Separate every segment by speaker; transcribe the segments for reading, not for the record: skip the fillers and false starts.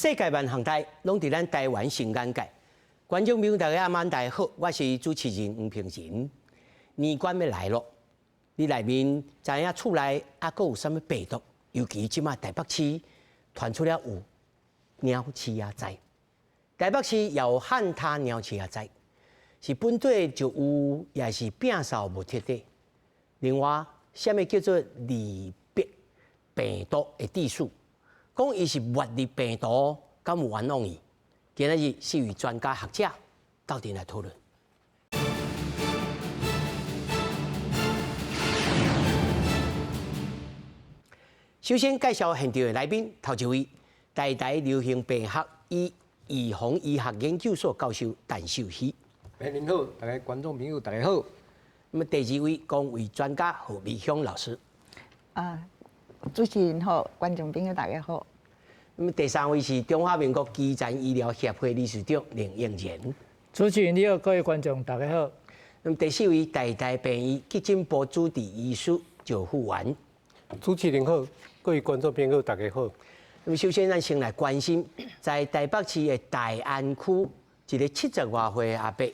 Speaker 1: 世界萬項代攏佇咱台灣新眼界。觀眾朋友大家暗晚大家好，我是主持人黃平仁。年關欲來囉，你內面知影厝內猶閣有啥物病毒？尤其這馬台北市傳出了有鳥鼠仔災，台北市也有漢他鳥鼠仔災，是本地就有，抑是摒掃無徹底。另外，啥物叫做罹病病毒的致死？講伊是末日病毒，敢有冤枉伊？今仔日四位專家學者鬥陣來討論。首先介紹現場的來賓，頭一位，台大流行病學與預防醫學研究所教授陳秀熙。
Speaker 2: 您好，大家觀眾朋友大家好。
Speaker 1: 那麼第二位公衛專家何美鄉老師。
Speaker 3: 啊，主持人好，觀眾朋友大家好。
Speaker 1: 那麼第三位是中華民國基層醫療協會理事長林應賢。
Speaker 4: 主持人你好，各位觀眾大家好。
Speaker 1: 那麼第四位台大病院急診部主治醫師趙富元。
Speaker 5: 主持人好，各位觀眾朋友大家好。
Speaker 1: 那麼首先，咱先來關心在台北市的大安區一个七十外歲的阿伯，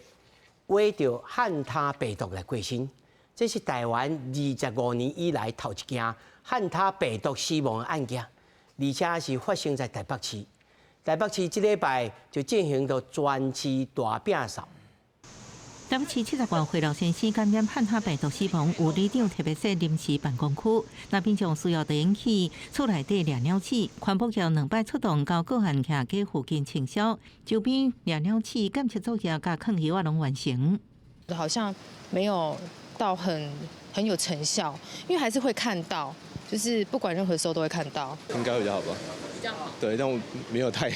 Speaker 1: 穢著漢他病毒來過身。這是台灣25年以來頭一件漢他病毒死亡的案件，而且是發生在台北市。台北市這禮拜就進行著全市大摒掃。
Speaker 6: 台北市七十外歲老先生感染漢他病毒死亡，有里長特別設臨時辦公區，若民眾需要就用去厝內底掠鳥鼠，環保局兩擺出動到個案徛家附近清消，周邊掠鳥鼠檢測作業佮噴藥仔攏完成。
Speaker 7: 好像沒有到很有成效，因為還是會看到，就是不管任何時候都會看到。
Speaker 8: 應該會比較好吧？
Speaker 7: 比較好。
Speaker 8: 對，但我沒有太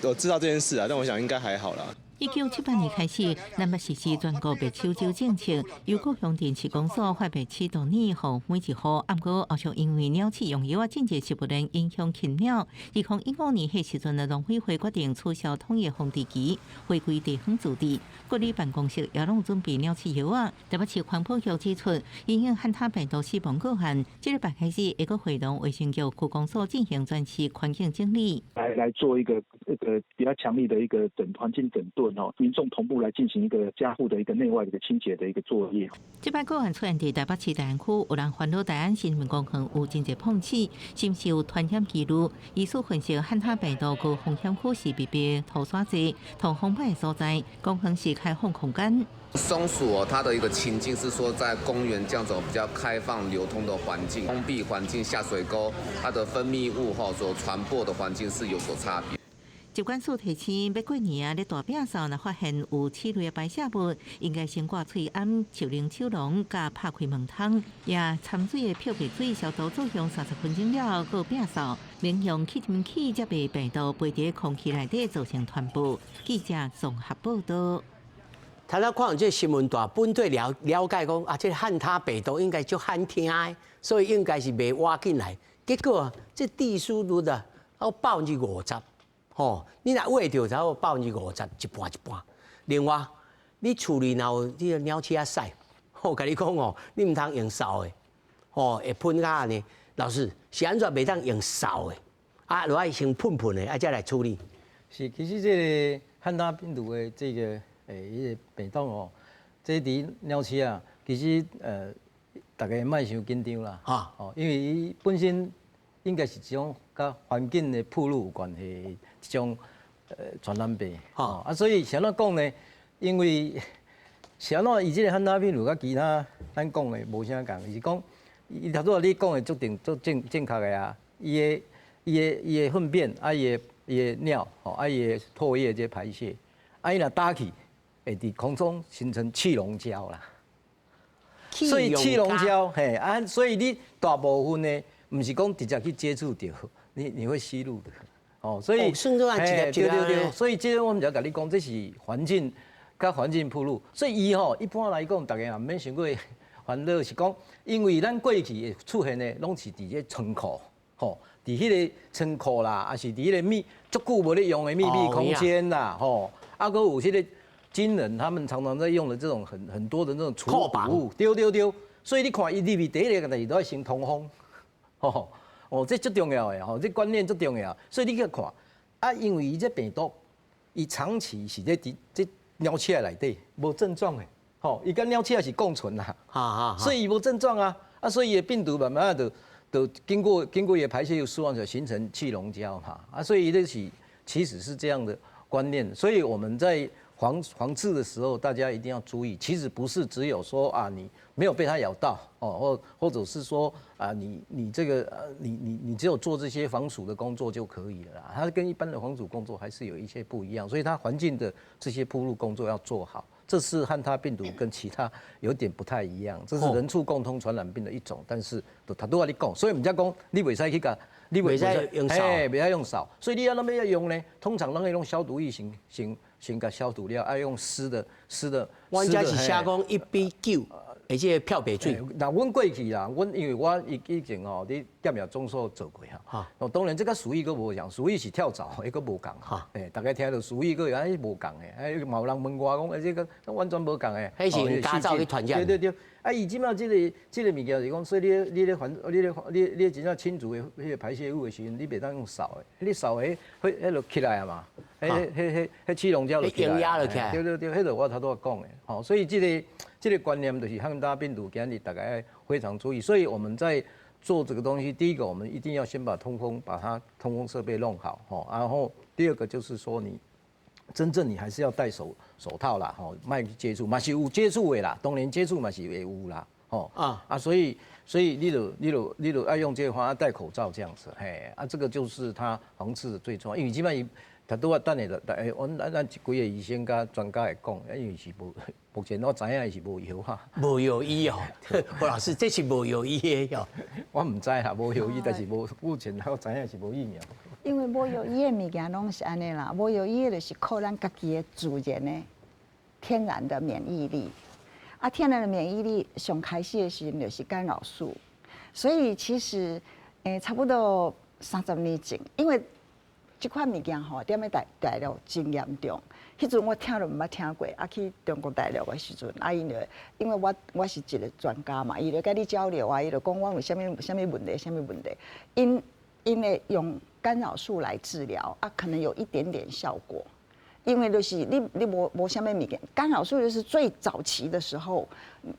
Speaker 8: 我知道這件事啊，但我想應該還好啦。
Speaker 6: 1978年開始，南北實施全國白手酒政策，由各鄉鎮市公所發白鼠毒饵予每一戶。毋過後續因為鳥鼠用藥仔進入食物鏈影響禽鳥。2015年彼時陣的農委會決定取消統一防治期，回歸地方自治。各里辦公室也攏準備鳥鼠藥仔。台北市環保局指出，因應漢他病毒死亡個案，這禮拜開始會閣會同衛生局區公所進行全市環境整理，
Speaker 9: 來做一個比較強力的一個環境整頓。民眾同步來進行一個家戶的一個內外的一個清潔的一個作業。
Speaker 6: 這擺個案出現佇台北市大安區，有人煩惱大安森林公園有真濟碰鼠，是毋是有傳染幾率？醫師分析漢他病毒高風險區是密閉塗沙濟、通風歹的所在，公園是開放空間。
Speaker 10: 松鼠哦，它的一個情境是說，在公園這樣種比較開放流通的環境、封閉環境、下水溝，它的分泌物吼所傳播的環境是有所差別。
Speaker 6: 疾管署提醒，欲過年啊，咧大摒掃，若發現有鼠類的排泄物，應該先掛喙罨、手拎手籠，佮拍開門窗，也摻水的漂白水消毒作用30分鐘了後，閣摒掃，免用吸塵器才袂病毒飛佇空氣內底造成傳播。記者綜合報道。
Speaker 1: 頭先看這個新聞大本對了了解講啊，這個漢他病毒應該足罕聽的，所以應該是袂倚進來。結果啊，這致死率啊，有50%。吼，你若穢著，才有50%，一半一半。另外，你厝裡若有這个鳥鼠仔屎，我共你講哦，你毋通用掃的，吼，會噴甲按呢。老師是按怎袂當用掃的？啊，著愛先噴噴的，啊，才來處理。
Speaker 2: 是，其實這个漢他病毒的這個彼个病毒哦，這佇鳥鼠仔，其實大家莫傷緊張啦，哦，因為伊本身應該是一種佮環境的暴露有關係的一種傳染病，哦，啊，所以是按怎講呢？因為是按怎伊這个漢他病毒佮其他咱講的無啥仝，是講伊頭拄仔你講的足定足正確的啊，伊的糞便啊，伊的尿，吼，啊，伊的唾液這排泄，啊，伊若打去，會佇空中形成氣溶膠啦。所以氣溶膠，嘿，啊，所以你大部分的，毋是講直接去接觸著，你會吸入的，哦，所以，
Speaker 1: 嘿，
Speaker 2: 對對對，所以這個我們就共你講，這是環境佮環境暴露，所以伊吼一般來講，大家也毋免傷過煩惱，是講，因為咱過去會出現的，攏是佇這倉庫，吼，佇彼个倉庫啦，抑是佇彼个足久無咧用的密閉空間啦，吼，啊，閣有彼个軍人他們常常在用的這種很多的那種儲物，對對對，所以你看伊入去第一个代誌都愛先通風，吼，哦，這足重要的吼，這觀念足重要，所以你去看，啊，因為伊這病毒，伊長期是咧佇這鳥鼠仔內底無症狀的，吼，伊佮鳥鼠仔是共存啦，所以伊無症狀啊，啊，所以伊的病毒慢慢就經過伊的排泄又釋放出來，形成氣溶膠嘛，啊，所以這是其實是這樣的觀念，所以我們在防治的時候，大家一定要注意，其實不是只有說啊，你沒有被它咬到哦，或者是說啊，你這個你只有做這些防鼠的工作就可以了啦。它跟一般的防鼠工作還是有一些不一樣，所以它環境的這些暴露工作要做好。這是漢他病毒跟其他有點不太一樣，這是人畜共通傳染病的一種，但是都他都跟你講，所以毋才講你袂使去共，你袂
Speaker 1: 使用掃，
Speaker 2: 袂使用掃，所以你按怎欲用呢？通常攏會用消毒液先共消毒了，愛用濕的濕的。
Speaker 1: 阮遮是寫講1比9，而且漂白水。
Speaker 2: 那阮過去啦，阮因為我以前吼，佇檢疫總所做過哈。哦，當然這個鼠疫閣無仝，鼠疫是跳蚤，彼閣無仝。欸，大家聽著鼠疫閣有彼無仝的，欸，嘛有人問我講，欸，這個完全無仝的。
Speaker 1: 彼是用家蚤去傳染。
Speaker 2: 對對對，啊，伊這馬這個物件是講，所以你咧環，你咧真正清除的彼個排泄物的時陣，你袂當用掃的，你掃的，彼彼就起來啊嘛，彼氣溶膠就起來。對對對，彼個我頭拄仔講的，吼，所以這個觀念就是漢他病毒，今日大家愛非常注意。所以我們在做這個東西，第一個我們一定要先把通風，把它通風設備弄好，吼，然後第二個就是說你真正你還是要戴手套啦，吼，莫去接觸，嘛是有接觸的啦，當然接觸嘛是會有啦，吼啊，所以你就愛用這個方法戴口罩這樣子，嘿，啊，這個就是它防治的最重要，因為這擺伊頭拄仔等下就，欸，阮咱幾個醫生佮專家會講，因為是無，目前我知影是無藥哈。
Speaker 1: 無藥醫哦，胡老師，這是無藥醫的喲。
Speaker 2: 我毋知啦，無藥醫，但是無目前我知影是無疫苗。
Speaker 3: 因為無藥醫的物件攏是按呢啦，無藥醫的就是靠咱家己的自然的天然的免疫力。啊，天然的免疫力上開始的時陣就是干擾素，所以其實差不多30年前，因為這款物件吼，踮咧大陸真嚴重。彼陣我聽都毋捌聽過，啊去中國大陸的時陣，啊𪜶就因為我是一個專家嘛，伊就佮你交流啊，伊就講我有啥物啥物問題，啥物問題，𪜶會用干擾素來治療，啊可能有一點點效果。因為就是你無啥物物件，干擾素就是最早期的時候，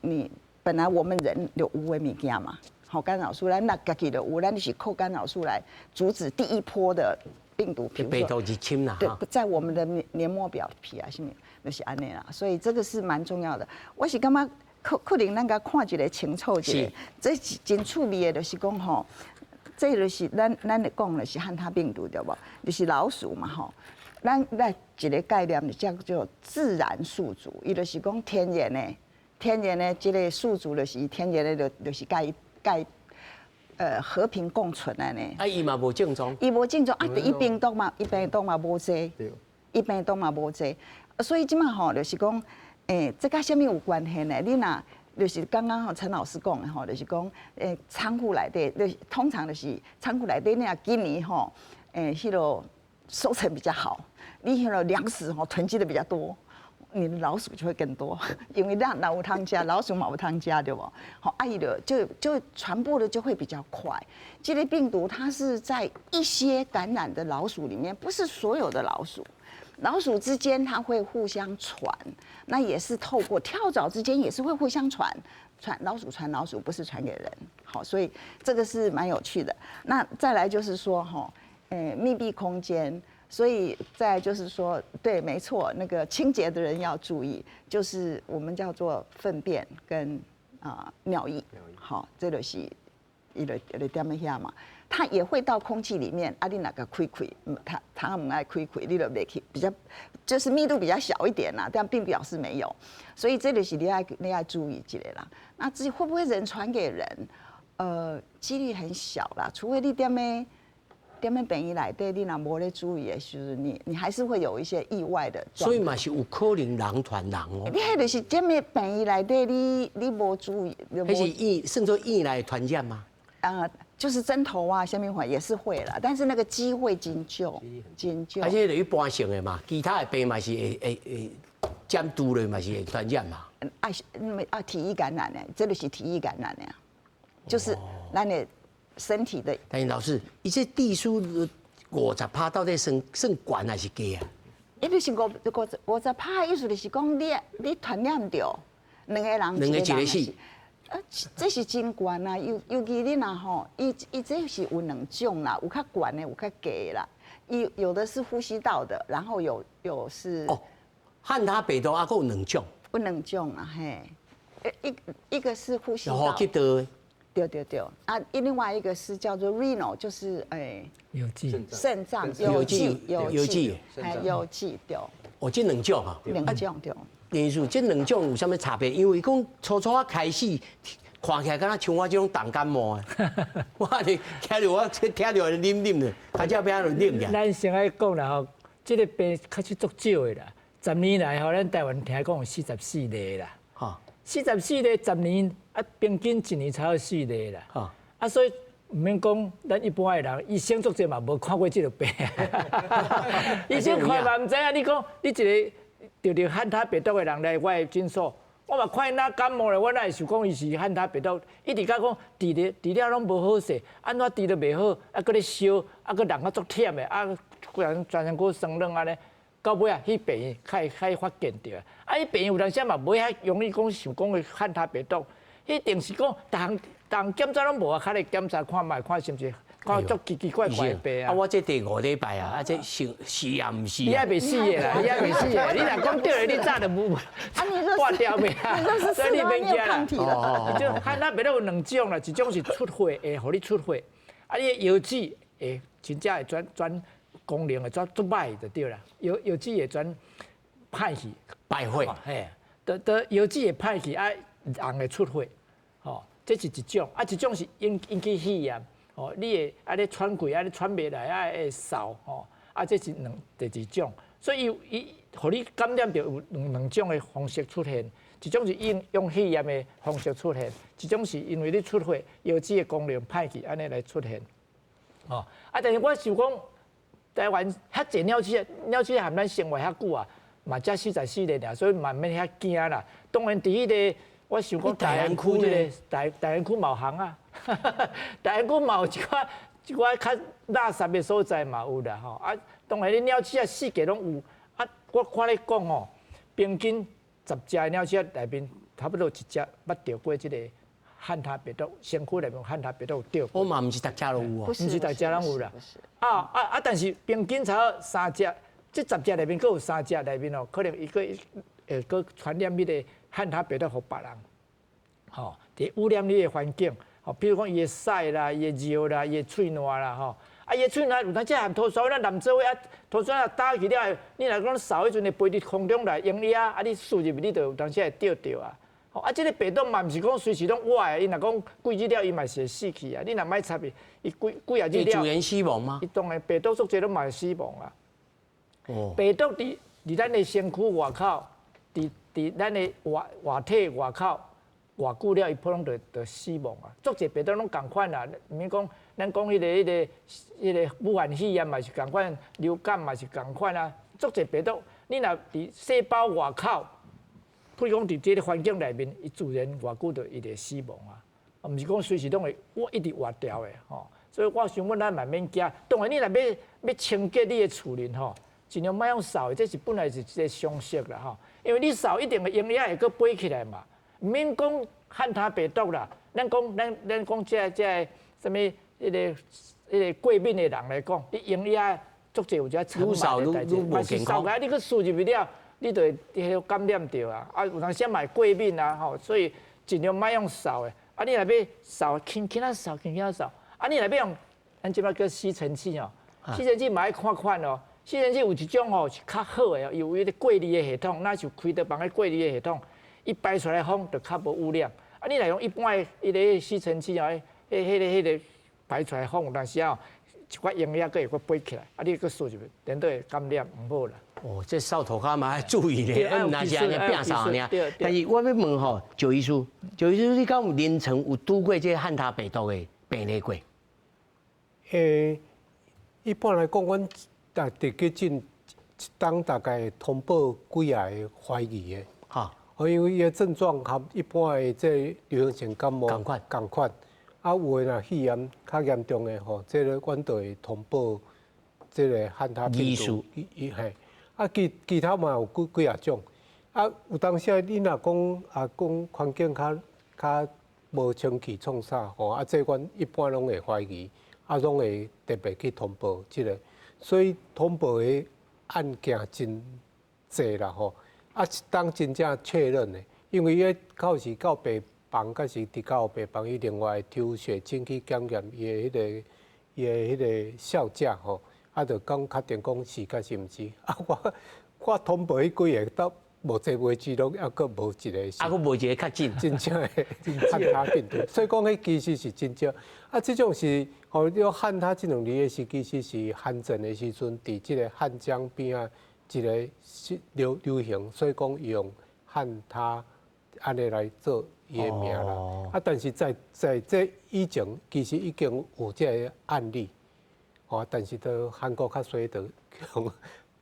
Speaker 3: 你本來我們人就有的物件嘛，好干擾素，咱若家己就有，咱就是靠干擾素來阻止第一波的病毒，
Speaker 1: 病毒入侵啦，
Speaker 3: 對，在我們的黏膜表皮啊，啥物就是按呢啦，所以這個是蠻重要的。我是感覺可能咱共看一個清楚一下，這是真趣味的，就是講吼，這就是咱咧講的是漢他病毒對無？就是老鼠嘛吼。咱來一個概念就叫做自然宿主，伊就是講天然的，天然的這個宿主就是天然的，就是佮佮和平共存按呢。
Speaker 1: 啊，伊嘛無症狀。
Speaker 3: 伊無症狀啊，伊病毒嘛，伊病毒嘛無濟，伊病毒嘛無濟，所以這馬吼就是講，欸，這佮啥物有關係呢？你若就是剛剛吼陳老師講的吼，就是講，欸，倉庫內底，就是通常就是倉庫內底，你若今年吼，欸，彼個收成比較好，你彼個糧食吼囤積的比較多，你的老鼠就會更多，因為咱若有通食，老鼠嘛有通食，對無？好，啊伊就傳播的就會比較快。這個病毒它是在一些感染的老鼠裡面，不是所有的老鼠，老鼠之間它會互相傳，那也是透過跳蚤之間也是會互相傳，傳老鼠傳老鼠，不是傳給人。好，所以這個是蠻有趣的。那再來就是說，哈，密閉空間。所以再就是說，對，沒錯，那個清潔的人要注意，就是我們叫做糞便跟啊尿液，好，這就是伊就踮咧遐嘛，它也會到空氣裡面，啊，你若共開開，它毋愛開開，你就袂去，比較就是密度比較小一點啦，但並不表示沒有，所以這就是你愛注意一下啦。那至於會不會人傳給人？幾率很小啦，除非你踮咧。踮咧病院內底，你若無咧注意的時陣，你還是會有一些意外的。
Speaker 1: 所以嘛是有可能人傳人哦。
Speaker 3: 你彼就是踮咧病院內底，你無注意。
Speaker 1: 彼是醫算做院內傳染嗎？
Speaker 3: 就是針頭啊，啥物款也是會啦，但是那個機會真少，真少。
Speaker 1: 而且一般性的嘛，其他的病嘛是會針毒的嘛是會傳染嘛。
Speaker 3: 啊啊，體液感染的，這就是體液感染的，就是咱的身體的。
Speaker 1: 但是老師，伊這地書50趴到底算算懸還是低啊？
Speaker 3: 伊就是50%，意思就是講你傳染著兩個人，
Speaker 1: 兩個一個死。
Speaker 3: 啊，這是真懸啊！尤其你若吼，伊這是有兩種啦，有較懸的，有較低的啦。伊有的是呼吸道的，然後有是
Speaker 1: 哦，漢他病毒啊，閣有兩種。
Speaker 3: 有兩種啊，嘿，一個是呼吸道。
Speaker 1: 呼吸道。
Speaker 3: 對對對，啊，另外一個是叫做 renal，就是誒，
Speaker 4: 藥劑、
Speaker 3: 腎臟、藥劑、
Speaker 1: 藥劑、
Speaker 3: 係藥劑對。
Speaker 1: 哦，這兩種啊。
Speaker 3: 兩種對。
Speaker 1: 連續這兩種有啥物差別？因為講初初啊開始看起來敢若像我這種重感冒的，我咧聽著我聽著啉啉的，開始變就冷起。
Speaker 4: 咱先愛講啦吼，這個病確實足少的啦。10年來吼，咱台灣聽講有44例啦。44例10年啊，平均一年才有四例啦。啊，所以毋免講，咱一般的人，醫生足濟嘛無看過這個病。醫生看嘛毋知影，你講你一個著漢他病毒的人來我的診所，我嘛看伊若感冒咧，我哪會想講伊是漢他病毒？一直甲講治咧治了攏無好勢，按怎治都袂好，啊，閣咧燒，啊，閣人較足忝的，啊，全身骨酸軟按呢。到尾啊，去病院較會較會發現著。啊，彼病院有當時嘛無遐容易講想講的漢他病毒，彼定是講逐項逐項檢查攏無啊，較來檢查看覓，看是毋是看足奇奇怪怪的病啊。
Speaker 1: 啊，我這第五禮拜啊，啊，這是是也毋是？
Speaker 4: 你還袂死的啦，你還袂死的。你若講對的，你早就無掛掉未啊？
Speaker 3: 所以你免驚啦。
Speaker 4: 就漢他病毒有兩種啦，一種是出血會予你出血，啊，你的藥劑會真正會轉轉功能會轉足歹就對啦，藥劑會轉歹去，
Speaker 1: 敗血，
Speaker 4: 嘿，都藥劑會歹去，啊，人會出血，吼，這是一種，啊，一種是引起肺炎，吼，你會啊咧喘氣，啊咧喘袂來，啊會嗽，吼，啊，這是兩第二種，所以伊予你感染著有兩種的方式出現，一種是用肺炎的方式出現，一種是因為你出血，藥劑的功能歹去，按呢來出現，吼，啊，但是我想講。台灣遐濟鳥鼠，鳥鼠含咱生活遐久啊，嘛才44例爾，所以嘛毋免遐驚啦。當然，佇彼個，我想講大安區這個大安區嘛有行啊，大安區嘛有一寡較垃圾的所在嘛有啦吼。啊，當然你鳥鼠啊四界攏有啊，我看咧講吼，平均10隻鳥鼠內面，差不多一隻捌著過這個漢他病毒，身軀內面漢他病毒有著。
Speaker 1: 我嘛毋是逐隻攏有哦，
Speaker 4: 毋是逐隻攏有啦。啊啊啊！但是平均差不多三隻，這10隻內面，閣有三隻內面哦，可能伊閣會閣傳染彼個漢他病毒予別人。吼，佇污染你的環境，吼，比如講伊的屎啦、伊的尿啦、伊的喙瀾啦，吼，啊，伊的喙瀾有當時含塗嗇，咱男做伙啊，塗嗇啊打去了，你若講掃彼陣會飛佇空中來營養，啊，你吸入去，你就有當時會著著啊。啊，這個病毒嘛，毋是講隨時攏活的，伊若講幾日了，伊嘛是會死去啊。你若莫插伊，伊幾仔日了，
Speaker 1: 自然死亡嗎？
Speaker 4: 伊當然病毒足濟攏嘛會死亡啊。哦。病毒佇咱的身軀外口，佇咱的活體外口，偌久了，伊普通就死亡啊。足濟病毒攏仝款啦，毋免講，咱講彼個武漢肺炎嘛是仝款，流感嘛是仝款啊。足濟病毒，你若佇細胞外口。譬如講，佇這個環境內面，伊自然偌久就伊就死亡啊，毋是講隨時攏會我一直活掉的吼。所以我想講，咱嘛免驚。當然，你若欲清潔你的厝裡吼，盡量莫用掃的，這是本來是一個常識啦吼。因為你掃一定會營養會閣飛起來嘛。毋免講漢他病毒啦，咱講這啥物彼個過敏的人來講，你營養足濟有這塵蟎的代誌，嘛是掃起來你閣吸入去了。你就會彼個感染著啊！啊，有當時嘛會過敏啊，吼，所以盡量莫用掃的。啊，你若欲掃，輕輕仔掃，輕輕仔掃。啊，你若欲用，咱這擺叫吸塵器哦，吸塵器嘛愛看款哦。吸塵器有一種吼是較好的哦，伊有彼個過濾的系統，若是開刀房的過濾的系統，伊排出來的風就較無污染。啊，你若用一般的彼個吸塵器哦，彼個排出來的風有當時哦，一寡營養閣會閣飛起來，啊，你閣吸入去，顛倒會感染，毋好啦。
Speaker 1: 哦，這掃塗跤嘛愛注意咧，毋若是按呢拚掃爾。但是我欲問吼，趙醫師，趙醫師，你敢有臨床有拄過這漢他病毒的病例過？
Speaker 5: 一般來講，阮佇急診一冬大概會通報幾仔个懷疑的。哈，因為伊的症狀和一般的這流行性感冒仝
Speaker 1: 款，
Speaker 5: 仝款。啊，有的若肺炎較嚴重的吼，這個阮就會通報。這个漢他病毒，伊嘿，啊其他嘛有幾幾仔種，啊有當時你若講啊講環境較無清氣創啥吼，啊這阮一般攏會懷疑，啊攏會特別去通報這个，所以通報的案件真濟啦吼，啊當真正確認的，因為伊到是到病房，抑是佇到病房，伊另外抽血進去檢驗伊的彼个伊的彼个效價吼。啊，就講確定講是抑是毋是？啊，我通報彼幾个，到目前為止攏猶閣無一個是。
Speaker 1: 啊，閣無一个確診。
Speaker 5: 真正的漢他病毒，所以講彼其實是真正。啊，這種是吼，你漢他這兩字的是其實是韓戰的時陣，佇這个漢江邊仔一个流行，所以講用漢他按呢來做伊的名啦。啊，但是在這以前，其實已經有這个案例。哦，但是都韓國較衰，就用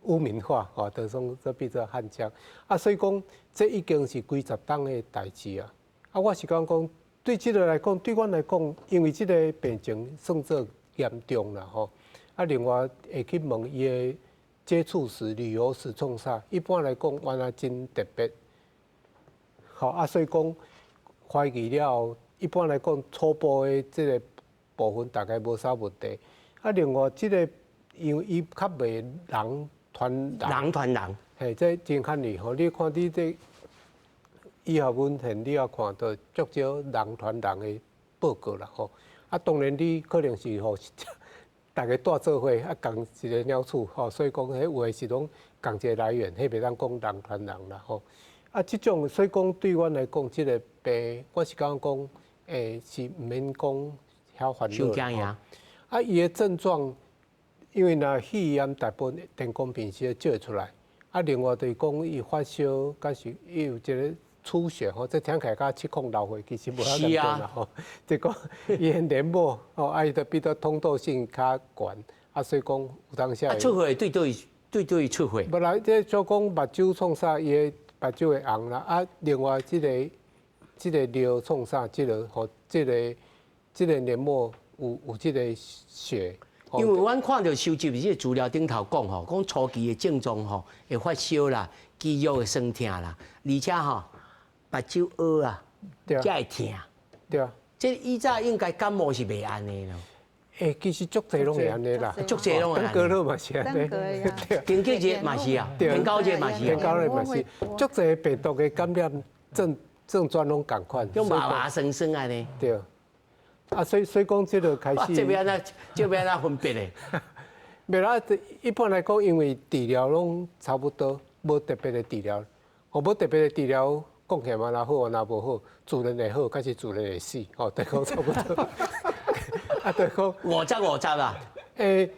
Speaker 5: 污名化，哦，就說這變做漢江。啊，所以講這已經是幾十冬的代誌啊。啊，我是講講對這个來講，對阮來講，因為這个病情算做嚴重啦，吼。啊，另外會去問伊的接觸史、旅遊史創啥，一般來講，原來真特別。好啊，所以講懷疑了後，一般來講初步的這个部分大概無啥問題。啊，另外這个因為伊較袂人傳人，
Speaker 1: 人傳人，
Speaker 5: 嘿，這真罕見吼！你看你這醫學文獻，你也看到足少人傳人的報告啦吼。啊，當然你可能是吼，逐家蹛做伙啊，仝一个鳥鼠吼，所以講彼有的是攏仝一个來源，彼袂當講人傳人啦吼。啊，這種所以講對阮來講，這个病我是感覺講，是毋免講遐煩惱。啊，伊的症狀，因為若肺炎大部分電光病時照會出來。啊，另外就是講伊發燒，抑是伊有一个出血吼，這聽起來佮七孔流血其實無遐嚴重啦吼。就講伊的黏膜吼，啊伊就變做通透性較懸，啊所以講有當時。
Speaker 1: 啊，出血對對出血。
Speaker 5: 無啦，這就講目睭創啥，伊的目睭會紅啦。啊，另外這个尿創啥，這个吼，這个黏膜。有這个血，
Speaker 1: 因為阮看著收集這个資料頂頭講吼，講初期的症狀吼，會發燒啦，肌肉會痠疼啦，而且吼目睭烏啊，才會疼。
Speaker 5: 對啊，
Speaker 1: 這以早應該感冒是袂按呢咯。
Speaker 5: 欸，其實足濟攏會按呢啦，
Speaker 1: 足濟攏會。
Speaker 5: 登革熱嘛是按呢，
Speaker 1: 登革熱嘛是啊，登高熱嘛是啊，
Speaker 5: 登高熱嘛是，足濟病毒的感染症狀攏仝款，
Speaker 1: 用麻麻酸酸按呢。
Speaker 5: 對。啊，所以講這个開始，
Speaker 1: 這欲按怎，這欲按怎分別咧？
Speaker 5: 袂啦，一般來講，因為治療攏差不多，無特別的治療。哦，無特別的治療，講起來嘛，若好，若無好，自然會好，抑是自然會死，哦，就講差不多。啊，就講
Speaker 1: 50-50啊。
Speaker 5: 欸，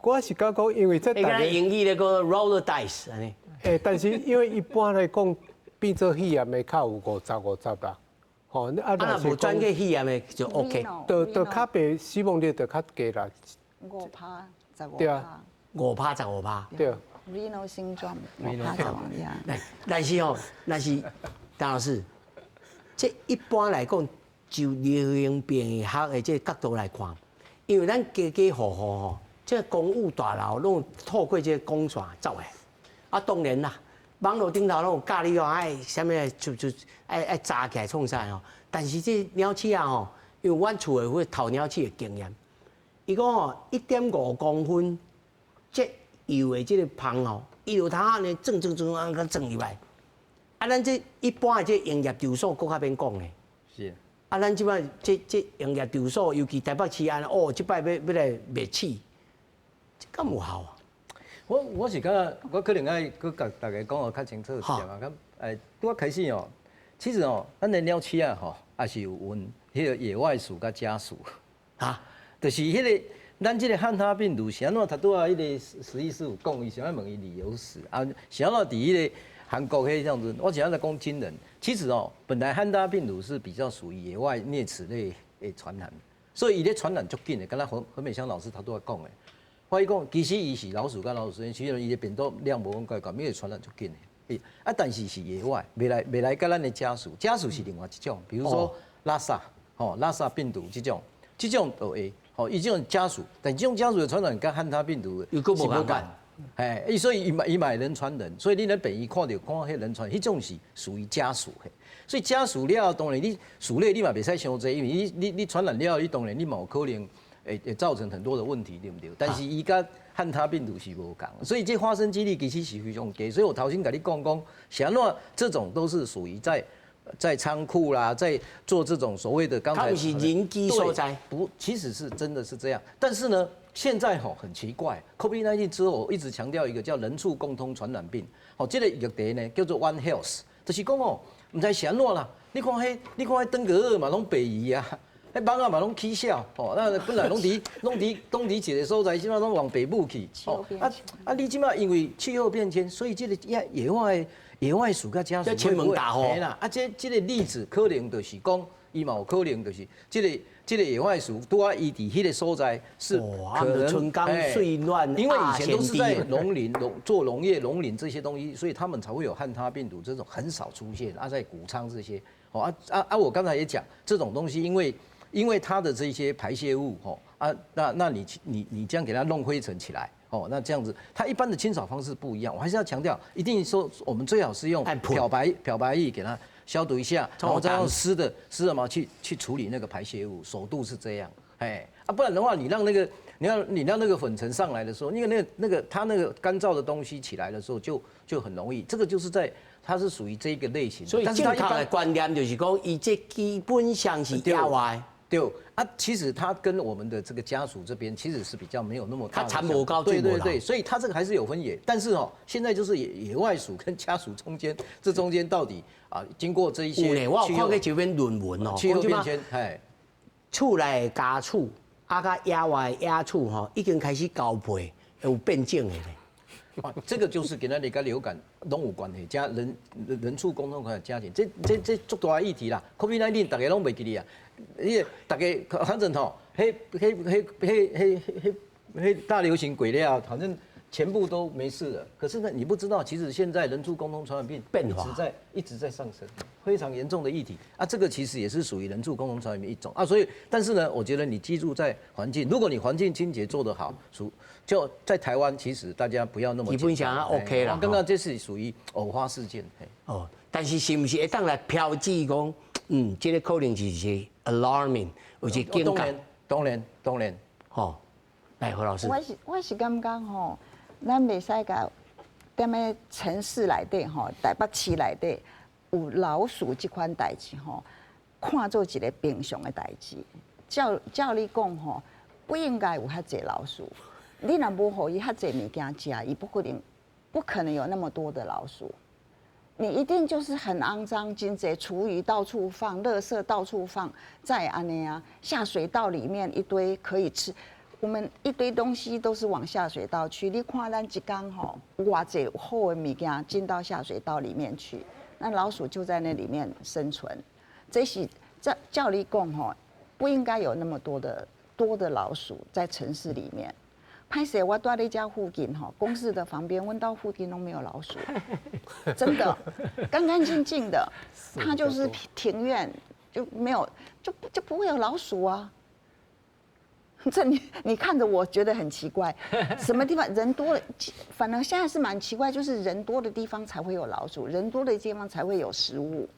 Speaker 5: 我是感覺講，因為這
Speaker 1: 大家英語咧講 roll the dice 按呢。
Speaker 5: 欸，但是因為一般來講，變做肺炎的較有50-50啦。吼，啊，
Speaker 1: 若無轉過肺炎的就 OK，
Speaker 5: 就較袂死亡率就較低啦。
Speaker 3: 5趴，15
Speaker 5: 對啊，5
Speaker 1: 趴15趴。
Speaker 5: 對。
Speaker 3: Raynaud syndrome 5趴15呀。
Speaker 1: 來，但是吼，但是鄧老師，這一般來講，就流行病學的這个角度來看，因為咱家家戶戶吼，這个公寓大樓攏透過這个管線走的，啊，當然啦。網路頂頭攏有教你講愛啥物就愛紮起來創啥吼，但是這鳥鼠仔吼，因為阮厝的有頭鳥鼠的經驗，伊講吼1.5公分這幼的這个蜂吼，伊就通按呢鑽鑽鑽按呢鑽入來。啊，咱這一般的這營業場所閣較免講咧。
Speaker 2: 是。
Speaker 1: 啊，咱這擺這營業場所，尤其台北市按呢，哦，這擺欲來滅鼠，這敢有效啊？
Speaker 2: 我是感覺，我可能愛閣共大家講予較清楚一點啊。咁拄仔開始哦，其實哦，咱的鳥鼠仔吼，也是有分彼個野外屬佮家鼠。
Speaker 1: 啊，
Speaker 2: 就是彼个咱這个漢他病毒是按怎？頭拄仔彼个實醫師有講，伊想欲問伊旅遊史啊，是按怎佇彼個韓國彼樣子？我是按怎講驚人。其實哦，本來漢他病毒是比較屬於野外齧齒類的傳染，所以伊咧傳染足緊的，敢若何美鄉老師頭拄仔講的。我伊講，其實伊是老鼠佮老鼠之間，其實伊的病毒量無講蓋懸，伊會傳染足緊的。啊，但是是野外，袂來佮咱的家鼠，家鼠是另外一種，比如說拉薩，吼拉薩病毒這種，這種就會，吼，伊這種家鼠，但這種家鼠的傳染佮漢他病毒
Speaker 1: 又閣無仝款。
Speaker 2: 嘿，所以伊嘛會人傳人，所以你咧病院看著看彼人傳，彼種是屬於家鼠的。所以家鼠了後，當然你鼠類你嘛袂使傷濟，因為你傳染了後，你當然你嘛有可能會造成很多的問題，對毋對？但是伊佮漢他病毒是無仝，所以這發生幾率其實是非常低。所以我頭先共你講講，是按怎這種都是屬於在倉庫啦，在做這種所謂的剛才
Speaker 1: 是人居所在，
Speaker 2: 不，其實是真的是這樣。但是呢，現在吼很奇怪，COVID-19 之後，我一直強調一個叫人畜共通傳染病。吼，這個議題呢叫做 One Health，就是講哦，毋知是按怎啦。你看彼登革熱嘛，攏北移啊，彼蠓仔嘛攏起痟，吼，那本來攏佇一個所在，這擺攏往北部去。哦，啊，你這擺因為氣候變遷，所以這個野外鼠佮家鼠
Speaker 1: 會門大戶
Speaker 2: 啦。啊，這個例子可能就是講，伊嘛有可能就是這個野外鼠，拄仔伊佇彼個所在是可能
Speaker 1: 春江水暖，
Speaker 2: 因為以前都是在農林農做農業、農林這些東西，所以他們才會有漢他病毒這種很少出現。啊，在穀倉這些，哦啊，我剛才也講這種東西，因為它的這些排泄物，吼啊，那你這樣給它弄灰塵起來。哦，那這樣子，它一般的清掃方式不一樣。我還是要強調，一定說我們最好是用漂白液給它消毒一下，然後再用濕的毛去處理那個排泄物，首度是這樣。哎，啊，不然的話，你讓那個粉塵上來的時候，因為那個它那個乾燥的東西起來的時候就很容易。這個就是在它是屬於這個類型。
Speaker 1: 所以正確的觀念就是講，伊這基本上是野外。
Speaker 2: 對啊，其實它跟我們的這個家鼠這邊其實是比較沒有那麼
Speaker 1: 大。它殘無夠。
Speaker 2: 對對對，所以它這個還是有分野。但是哦，現在就是野外鼠跟家鼠中間，這中間到底啊，經過這一些。
Speaker 1: 我有看過一篇論文哦，
Speaker 2: 氣候變遷，哎，
Speaker 1: 厝內家鼠啊，佮野外野鼠吼，已經開始交配，有變種的咧。
Speaker 2: 啊，這個就是跟咱那個流感攏有關係，加人畜共同傳染家禽，這足大議題啦。COVID-19 大家攏袂記得啊。你大家反正吼，彼彼彼彼彼彼彼大流行過了，反正全部都沒事了。可是呢，你不知道，其實現在人畜共同傳染病一直在上升，非常嚴重的議題啊。這個其實也是屬於人畜共同傳染病一種啊。所以，但是呢，我覺得你居住在環境，如果你環境清潔做得好，屬就在台灣，其實大家不要那麼
Speaker 1: 基本上 OK 啦。
Speaker 2: 剛剛這是屬於偶發事件。
Speaker 1: 哦，但是是毋是會當來標誌講，這個可能是 alarming，有一個警覺。
Speaker 2: 當然，當然，
Speaker 1: 吼，來何老師。
Speaker 3: 我是感覺吼，咱袂使共踮咧城市內底吼，台北市內底有老鼠這款代誌吼，看做一個平常的代誌。照理講吼，不應該有遐濟老鼠。你若無予伊遐濟物件食，伊不可能有那麼多的老鼠。你一定就是很骯髒，真濟廚餘到處放，垃圾到處放，才會按呢啊，下水道裡面一堆可以吃，我們一堆東西都是往下水道去。你看咱一工吼，偌濟好的物件進到下水道裡面去，那老鼠就在那裡面生存。這是照理講吼，不應該有那麼多的老鼠在城市裡面。歹勢，我蹛咧遮附近吼，公司的旁邊，阮兜附近都沒有老鼠，真的，乾乾淨淨的。它就是庭院就沒有，就不會有老鼠啊。這你看着我覺得很奇怪，什麼地方人多，反而現在是蠻奇怪，就是人多的地方才會有老鼠，人多的地方才會有食物。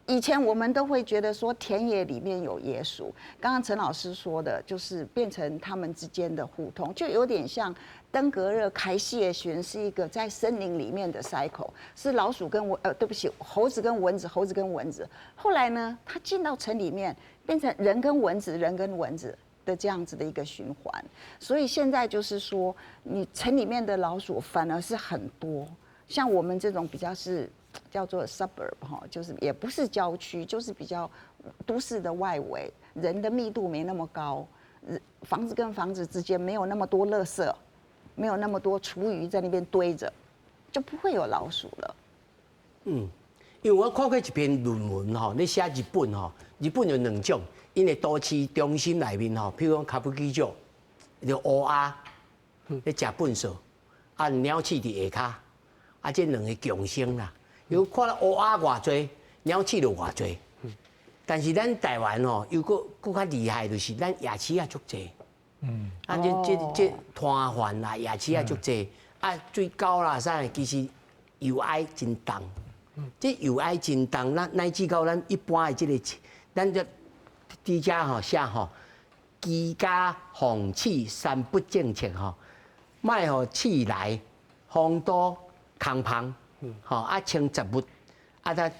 Speaker 3: 以前我們都會覺得說田野裡面有野鼠，剛剛陳老師說的，就是變成他們之間的互通，就有點像登革熱開始的時是一個在森林裡面的 cycle，是老鼠跟蚊，對不起，猴子跟蚊子，猴子跟蚊子。後來呢，它進到城裡面，變成人跟蚊子，人跟蚊子的這樣子的一個循環。所以現在就是說，你城裡面的老鼠反而是很多，像我們這種比較是叫做 suburb 哈，就是也不是郊區，就是比較都市的外圍，人的密度沒那麼高，房子跟房子之間沒有那麼多垃圾，沒有那麼多廚餘在那邊堆着，就不會有老鼠了。
Speaker 1: 因為我看過一篇論文吼，咧寫日本吼，日本有兩種，𪜶的都市中心內面吼，譬如講歌舞伎町，就烏鴉咧食糞埽，啊鳥鼠佇下跤，啊這兩个共生啦。有看到烏鴉偌濟，鳥鼠就偌濟。但是咱台灣吼，又閣閣較厲害，就是咱夜市仔足濟。啊，這攤販啦，夜市仔足濟，啊，水溝啦啥，其實油埃真重。這油埃真重，咱乃至到咱一般的這個，咱這佇遮吼寫吼，居家防鼠三不政策吼，莫予鼠來風都空芳，吼啊清雜物，啊佮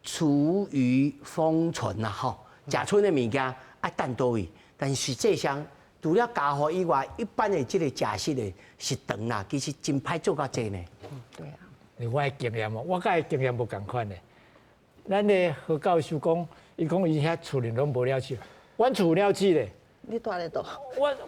Speaker 1: 廚餘封存啦吼，食賰的物件啊擲佗位，但是實際上除了家戶以外，一般的這個食食的食堂啦，其實真歹做到這呢。
Speaker 3: 對啊，
Speaker 4: 我的經驗哦，我佮伊經驗無仝款的。咱的何教授講，伊講伊遐厝裡攏無鳥鼠，阮厝有鳥鼠咧。
Speaker 3: 你蹛咧佗？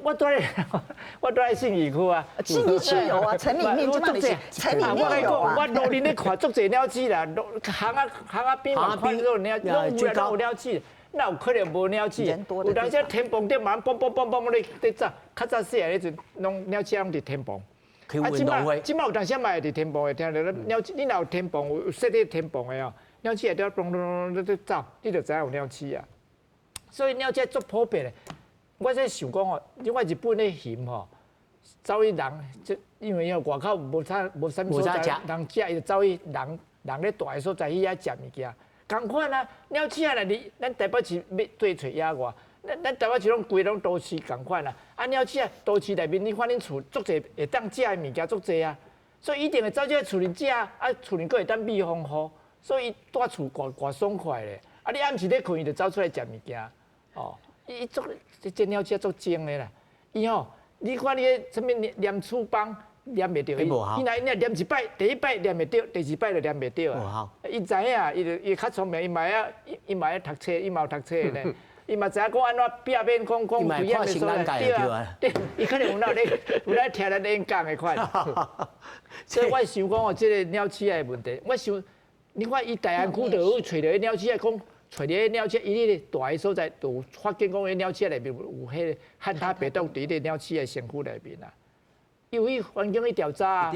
Speaker 4: 我蹛咧信義區啊。
Speaker 3: 信義區有啊，城裡面這擺是城裡面有啊。
Speaker 4: 我路邊咧看足濟鳥鼠啦，巷仔巷仔邊嘛看到鳥，攏有攏有鳥鼠，哪有可能無鳥鼠？有當時天棚頂嘛，嘣嘣嘣嘣咧咧走，較早細漢彼陣，攏鳥鼠攏佇天棚。
Speaker 1: 啊，這擺
Speaker 4: 這擺有當時嘛會佇天棚會聽著鳥鼠，你若有天棚有設咧天棚的哦，鳥鼠會佇遐嘣嘣嘣咧走，你就知影有鳥鼠啊。所以鳥鼠足普遍的。我這想講哦，你看日本的熊吼，走去人，這因為外口無啥無啥物所在，人食，伊就走去人人咧蹛的所在去遐食物件。仝款啊，鳥鼠仔若佇咱台北市欲對揣野外，咱台北市攏規攏都市仝款啊。啊，鳥鼠仔都市內面，你反正厝足濟會當食的物件足濟啊，所以一定會走這厝裡食啊，厝裡閣會當避風雨，所以伊蹛厝偌偌爽快咧。啊，你暗時咧睏，伊就走出來食物件，哦。伊足這鳥鼠足精的啦，伊吼，你看你彼啥物黏鼠枋黏袂著伊，伊若伊若黏一擺，第一擺黏袂著，第二擺就黏袂著啊。伊知影，伊就伊較聰明，伊嘛會曉，伊嘛會曉讀冊，伊嘛有讀冊的呢。伊嘛知影講按怎避免講講危險的所在，對啊，對，伊可能有哪咧有咧聽咱演講的款。所以我想講哦，這個鳥鼠的問題，我想，你看伊大安區就有揣著彼鳥鼠仔講。揣著彼鳥鼠，伊彼個蹛的所在，就有發現講彼鳥鼠內面有彼個漢他病毒佇彼個鳥鼠的身軀內面啊。伊有去環境去調查啊，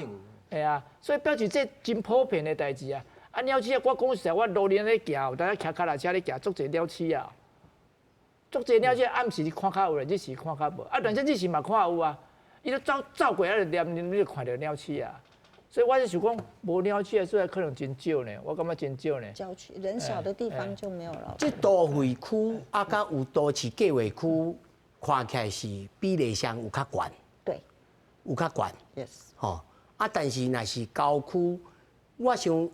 Speaker 4: 係啊，所以表示這真普遍的代誌啊。啊，鳥鼠仔，我講實在，我路邊咧行，有當時騎腳踏車咧行，足濟鳥鼠仔，足濟鳥鼠暗時看較有咧，日時看較無。啊，但是日時嘛看有啊，伊都走走過啊，就黏黏，你就看著鳥鼠仔。所以我是想講，無鳥鼠的所在可能真少呢，我感覺真少呢。
Speaker 3: 郊區人少的地方就沒有了。
Speaker 1: 這都會區啊，佮有都市計劃區，看起來是比例上有較懸。
Speaker 3: 對。
Speaker 1: 有較懸。
Speaker 3: Yes。
Speaker 1: 吼啊，但是若是郊區，我想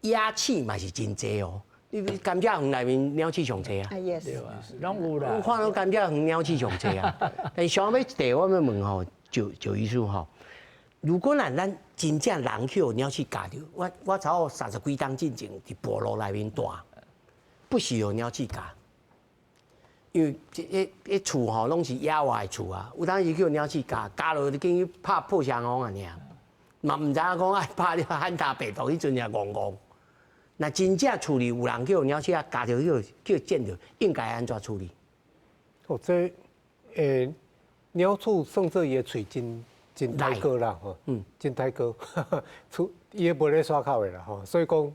Speaker 1: 野鼠嘛是真濟哦。你甘蔗園內面鳥鼠上濟啊。
Speaker 3: 啊，yes。
Speaker 4: 對啊，攏有啦。
Speaker 1: 我看到甘蔗園鳥鼠上濟啊。但是上尾一題我欲問吼，趙趙醫師吼。如果若咱真正人去予鳥鼠咬著，我差不多三十幾冬進前佇部落內面蹛，不時予鳥鼠咬，因為這彼彼厝吼攏是野外的厝啊，有當時去予鳥鼠咬，咬落就緊去拍破傷風啊爾，嘛毋知影講愛拍著漢他病毒，彼陣也戇戇。若真正厝裡有人去予鳥鼠仔咬著，去予蜇著，應該按怎處理？
Speaker 5: 哦，這鳥鼠算做伊的喙真真刣高啦吼，真刣高，出伊會無咧刷口的啦吼，所以講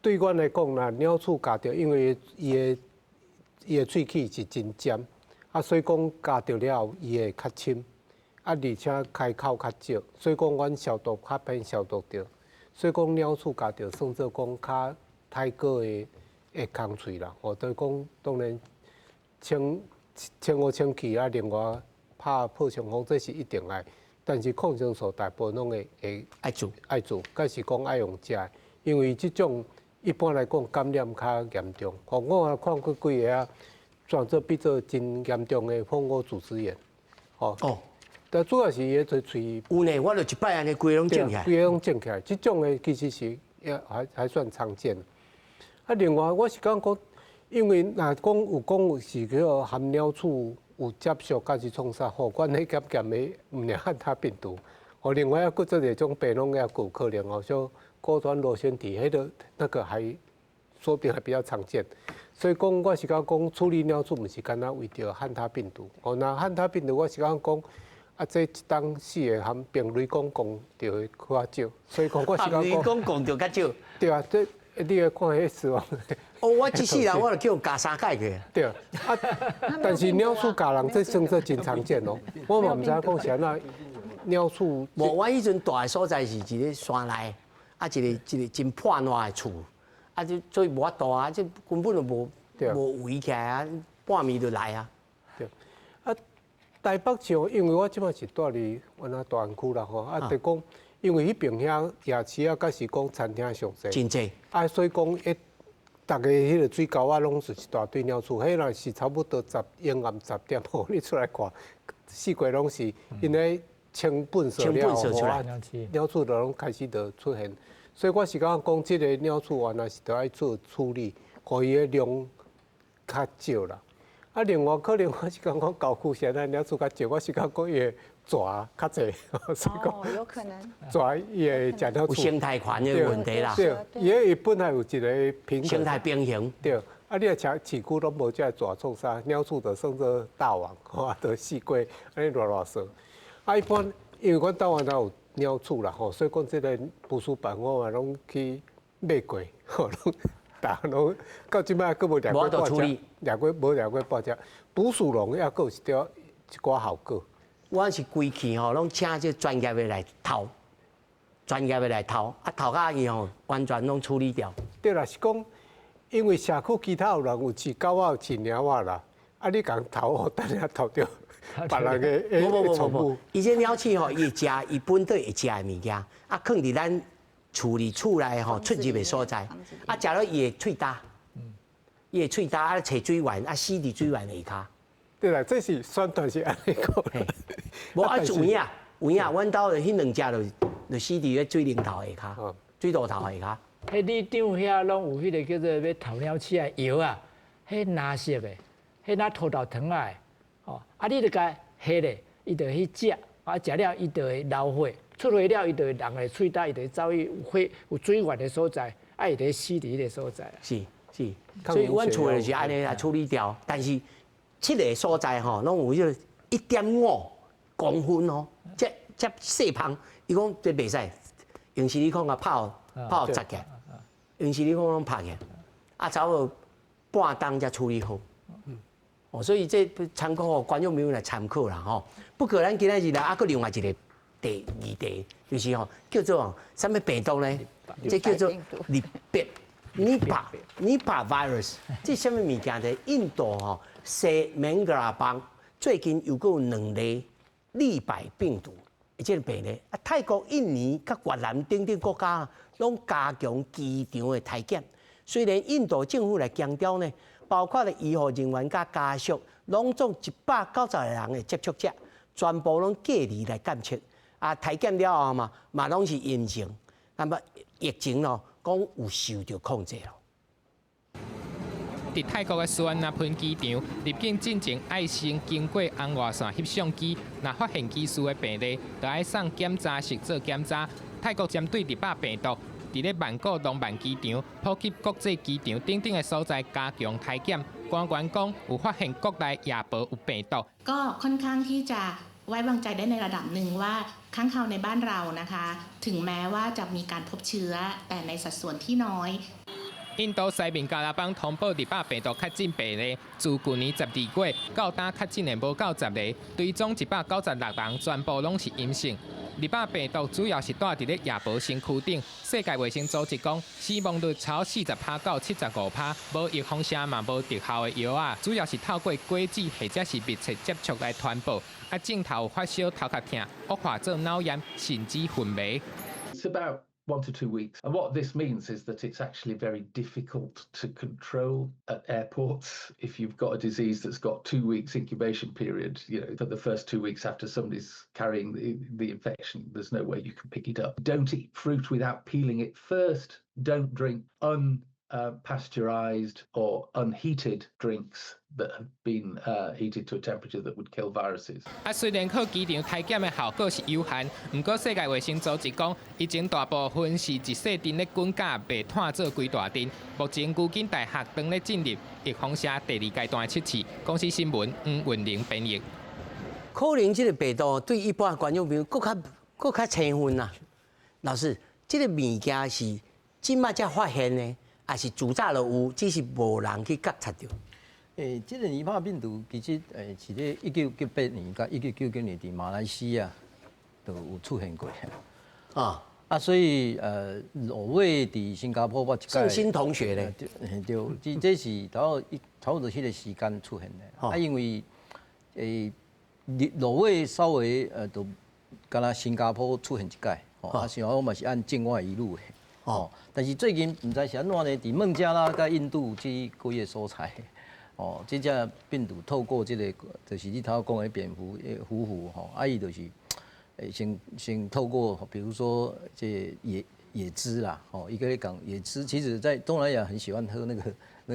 Speaker 5: 對阮來講啦，鳥鼠咬著，因為伊的喙齒是真尖，啊，所以講咬著了後伊會較深，啊，而且開口較少，所以講阮消毒較便消毒著，所以講鳥鼠咬著算做講較刣高的的工序啦，吼，就是講當然清清好清氣啊，另外。拍破傷風，這是一定愛，但是抗生素大部分攏會會
Speaker 1: 愛做
Speaker 5: 愛做，抑是講愛用食的，因為這種一般來講感染較嚴重。吼，我也看過幾个啊，轉做變做真嚴重的蜂窩組織炎。吼
Speaker 1: 哦，
Speaker 5: 但主要是伊個喙
Speaker 1: 有呢，我就一擺按呢，規个攏腫起來，
Speaker 5: 規个攏腫起來。這種的其實是也還算常見。啊，另外我是感覺講，因為若講有講有是叫含鳥鼠。有接觸，抑是創啥？吼，阮彼檢驗的毋爾漢他病毒。吼，另外抑閣做一種病攏抑閣有可能哦，像钩端螺旋體，彼個那個還說不定還比較常見。所以講，我是感覺講處理鳥鼠毋是干焦為著漢他病毒。哦，若漢他病毒，我是感覺講啊，這一冬四个含病雷公講著會較少。所以講，我是感覺
Speaker 1: 講雷公講著較少。
Speaker 5: 對啊，這你來看彼死亡。
Speaker 1: 哦，我這世人我就叫咬三擺去。
Speaker 5: 對啊，但是鳥鼠咬人這算做真常見哦。我嘛毋知影講是按怎鳥鼠。
Speaker 1: 無，我彼陣蹛的所在是一个山內，啊，一个一个真破爛的厝，啊，這所以無法度啊，這根本就無無圍起來啊，半暝就來啊。
Speaker 5: 對，啊，台北市因為我這擺是蹛佇原來大安區啦吼，啊，就講因為彼爿遐夜市啊，閣是講餐廳上濟，
Speaker 1: 真濟，
Speaker 5: 啊，所以講一逐个彼个水溝仔攏是一大堆鳥鼠，彼若是差不多十暝暗10點吼，你出來看，四界攏是𪜶咧清糞掃了後，鳥鼠就攏開始就出現，所以我是感覺講，這個鳥鼠原來是著愛做處理，予伊的量較少啦。啊，另外可能我是感覺郊區現在鳥鼠較少，我是感覺講伊的蛇較濟，所以講
Speaker 3: 有可能
Speaker 5: 蛇伊會食鳥鼠。
Speaker 1: 有生態環的問題啦。
Speaker 5: 對，伊本來有一個平衡。
Speaker 1: 生態平衡。
Speaker 5: 對，啊，你若市區攏無這個蛇創啥，鳥鼠就算做大王，吼，就四界按呢亂亂踅。啊，一般因為阮台灣有鳥鼠啦，吼，所以講這個捕鼠板我嘛攏去買過，吼，攏。逐攏到這擺閣無掠過半隻，掠過無掠過半隻。捕鼠籠抑閣有一條一寡效果。
Speaker 1: 我是規氣吼，攏請這專業的來偷，專業的來偷，啊偷甲伊吼完全攏處理掉。
Speaker 5: 對啦，是講因為社區其他有人有飼狗仔、有飼貓仔啦，啊你共偷吼，等下偷著別人的
Speaker 1: 無無無無無，伊這鳥鼠吼，伊會食伊本底會食的物件，啊囥佇咱厝裡厝內吼出入的所在，啊食了伊會喙焦，伊會喙焦啊揣水源啊死佇水源下跤。
Speaker 5: 對啦，這是宣傳是按呢講。
Speaker 1: 無啊，有影有影，阮兜的彼兩隻就死佇咧水龍頭下跤，水爐頭下跤。
Speaker 4: 彼里長遐攏有彼個叫做欲偷鳥鼠的藥啊，彼藍色的，彼若塗豆糖仔的，吼，啊你著共下咧，伊就去食，啊食了伊就會流血，出血了伊就會人的喙焦，伊就會走去有血有水源的所在，啊伊就死佇彼個所在。
Speaker 1: 是是，所以阮厝就是按呢來處理掉，但是七个所在吼，攏有彼個1.5公分哦，這這細芳，伊講這袂使用矽利康共拍拍予紮起來，用矽利康攏拍起來，啊，差不多半冬才處理好。哦，所以這參考予觀眾朋友來參考啦吼。不過咱今仔日來啊，閣另外一個題議題，就是吼叫做啥物病毒呢？這叫做尼別尼帕尼帕 virus，這啥物物件呢？印度吼西孟加拉邦最近又閣有兩例尼帕病毒，這個病例啊，泰國、印尼佮越南等等國家攏加強機場的篩檢。雖然印度政府來強調呢，包括了醫護人員佮家屬，攏總190個人的接觸者，全部攏隔離來檢測。啊，篩檢了後嘛，嘛攏是陰性。那麼疫情咯，講有受著控制咯。
Speaker 11: 佇泰國的素萬那普機場入境進前，愛先經過紅外線翕相機，若發現疑似的病例，就愛送檢查室做檢查。泰國針對尼帕病毒，佇咧曼谷廊曼機場、普吉國際機場等等的所在加強篩檢。官員講有發現國內也無有病毒。
Speaker 12: ก็ค่อนข้างที่จะไว้วางใจได้ในระดับหนึ่งว่าค้างคาวในบ้านเรานะคะถึงแม้ว่าจะมีการพบเชื้อแต่ในสัดส่วนที่น้อย
Speaker 11: 印度西孟加拉邦通報尼帕病毒確診病例，自舊年12月到今確診的無夠10個，追蹤196人，全部攏是陰性。尼帕病毒主要是蹛佇咧亞伯身軀頂。世界衛生組織講，死亡率超40%到75%，無預防射嘛無特效的藥仔，主要是透過果子或者是密切接觸來傳播。啊，症頭有發燒、頭殼疼、惡化做腦炎，甚至昏迷。
Speaker 13: It's about 1 to 2 weeks. And what this means is that it's actually very difficult to control at airports if you've got a disease that's got 2 weeks incubation period. For the first 2 weeks after somebody's carrying the infection, there's no way you can pick it up. Don't eat fruit without peeling it first. Don't drink unpasteurized or unheated drinks that have been heated to a temperature that would kill viruses.
Speaker 11: 啊，雖然靠機場篩檢的效果是有限，毋過世界衛生組織講，疫情大部分是一細陣咧滾甲，袂湠做規大陣。目前牛津大學正咧進入預防射第二階段測試。公視新聞黃雲玲編譯。
Speaker 1: 可能這個病毒對一般觀眾朋友閣較閣較生分啦。老師，這個物件是這擺才發現的，抑是自早就有，只是無人去覺察著？
Speaker 2: 這個尼帕病毒其實是咧1998年佮1999年佇馬來西亞就有出現過。啊，所以挪威佇新加坡我一擺
Speaker 1: 聖心同學咧，
Speaker 2: 對，對，這是差不多彼個時間出現的。啊，因為挪威稍微就敢若新加坡出現一擺，啊，像我嘛是按境外移入的。但是最近毋知是按怎呢？佇孟加拉佮印度這幾个所在，這隻病毒透過這個，就是你頭講的蝙蝠、虎虎吼，啊，伊就是先透過，比如說這椰汁啦，伊閣咧講椰汁，其實在東南亞很喜歡喝那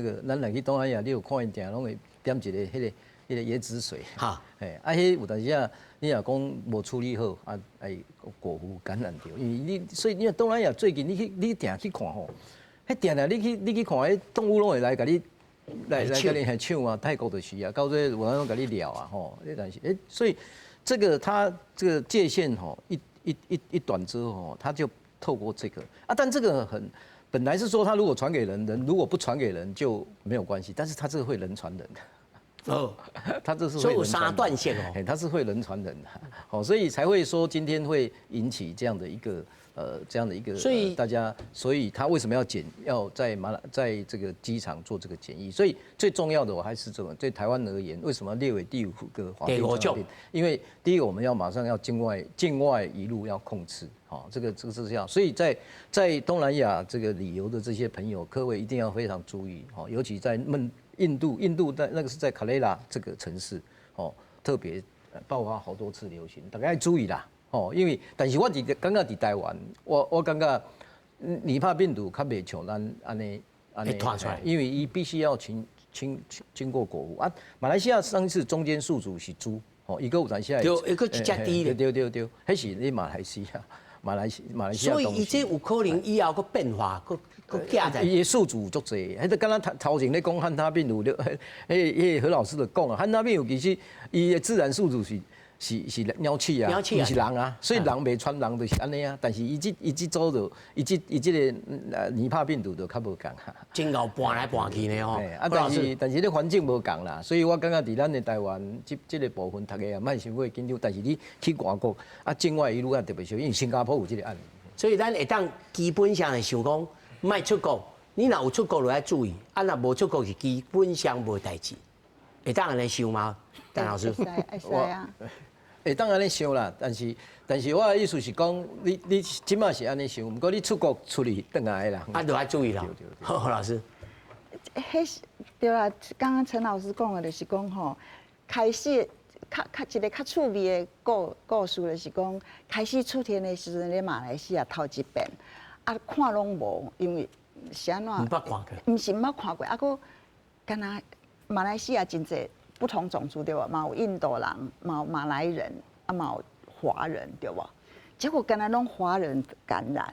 Speaker 2: 個，咱若去東南亞，你有看𪜶定攏會點一个彼個椰子水，啊，彼有當時啊，你若講無處理好，啊，會果蝠感染著，因為你所以你東南亞最近你去你定去看吼，彼定定你去看，彼動物攏會來共你來共你來搶啊，泰國就是啊，到最後有人共你掠啊，吼，但是所以這個它這個界限吼，一短之後吼，它就透過這個啊，但這個很本來是說，它如果傳給人，人如果不傳給人就沒有關係，但是它這個會人傳人。它這是會
Speaker 1: 有三段線哦，
Speaker 2: 它是會人傳人的，好，所以才會說今天會引起這樣的一個這樣的一個，
Speaker 1: 所以
Speaker 2: 大家，所以他為什麼要檢，要在馬來在這個機場做這個檢疫？所以最重要的我還是這種，對台灣而言，為什麼列為第五個法定傳染病？因為第一個我們要馬上要境外移入要控制，好，這個是這樣，所以在東南亞這個旅遊的這些朋友，各位一定要非常注意，尤其在印度，印度在那個是在卡雷拉這個城市，特別爆發好多次流行，大家要注意啦，因為但是我佇感覺佇台灣，我感覺尼帕病毒較袂像咱按呢按呢，因為伊必須要經過果蝠啊。馬來西亞上一次中間宿主是豬，伊閣有當時
Speaker 1: 對，伊閣一隻豬
Speaker 2: 咧，對對對，彼是咧馬來西亞，馬來西亞。
Speaker 1: 所以伊這有可能以後閣變化，閣閣寄在。
Speaker 2: 伊的宿主足濟，彼個敢若頭前咧講漢他病毒，彼個何老師就講啊，漢他病毒其實伊的自然宿主是鳥鼠啊，毋是人啊，所以人袂傳人就是按呢啊。但是伊這組就伊這個尼帕病毒就較無仝啊。
Speaker 1: 真𠢕搬來搬去呢吼。
Speaker 2: 啊，但是咧環境無仝啦，所以我感覺佇咱的台灣這個部分，大家也莫傷過緊張。但是你去外國啊，境外移入啊特別小心，因為新加坡有這個案例。
Speaker 1: 所以咱會當基本上會想講，莫出國。你若有出國就愛注意，啊若無出國是基本上無代誌。會當按呢想嗎？陳老師？
Speaker 3: 會使啊。
Speaker 2: 會當按呢想啦，但是我的意思是講，你這馬是按呢想，毋過你出國出去轉來的人，
Speaker 1: 啊，就愛注意啦。好，何老師。
Speaker 3: 彼是對啦，剛剛陳老師講的，就是講吼，開始較一個較趣味的故事，就是講開始出現的時陣，咧馬來西亞頭一遍，啊看攏無，因為是按怎？
Speaker 1: 毋捌看過。
Speaker 3: 毋是毋捌看過，啊閣敢若馬來西亞真濟不同種族對無？嘛有印度人，嘛有馬來人，啊嘛有華人對無？結果敢若攏華人感染。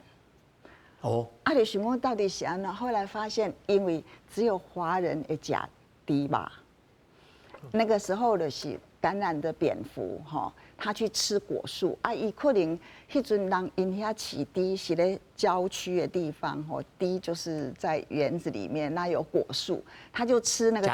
Speaker 3: 啊，就想講到底是按怎？後來發現，因為只有華人會食豬肉，那個時候就是感染的蝙蝠，吼，他去吃果樹，啊，伊可能彼陣人𪜶遐飼豬是咧郊區的地方，吼，豬就是在園子裡面，那有果樹，他就吃那個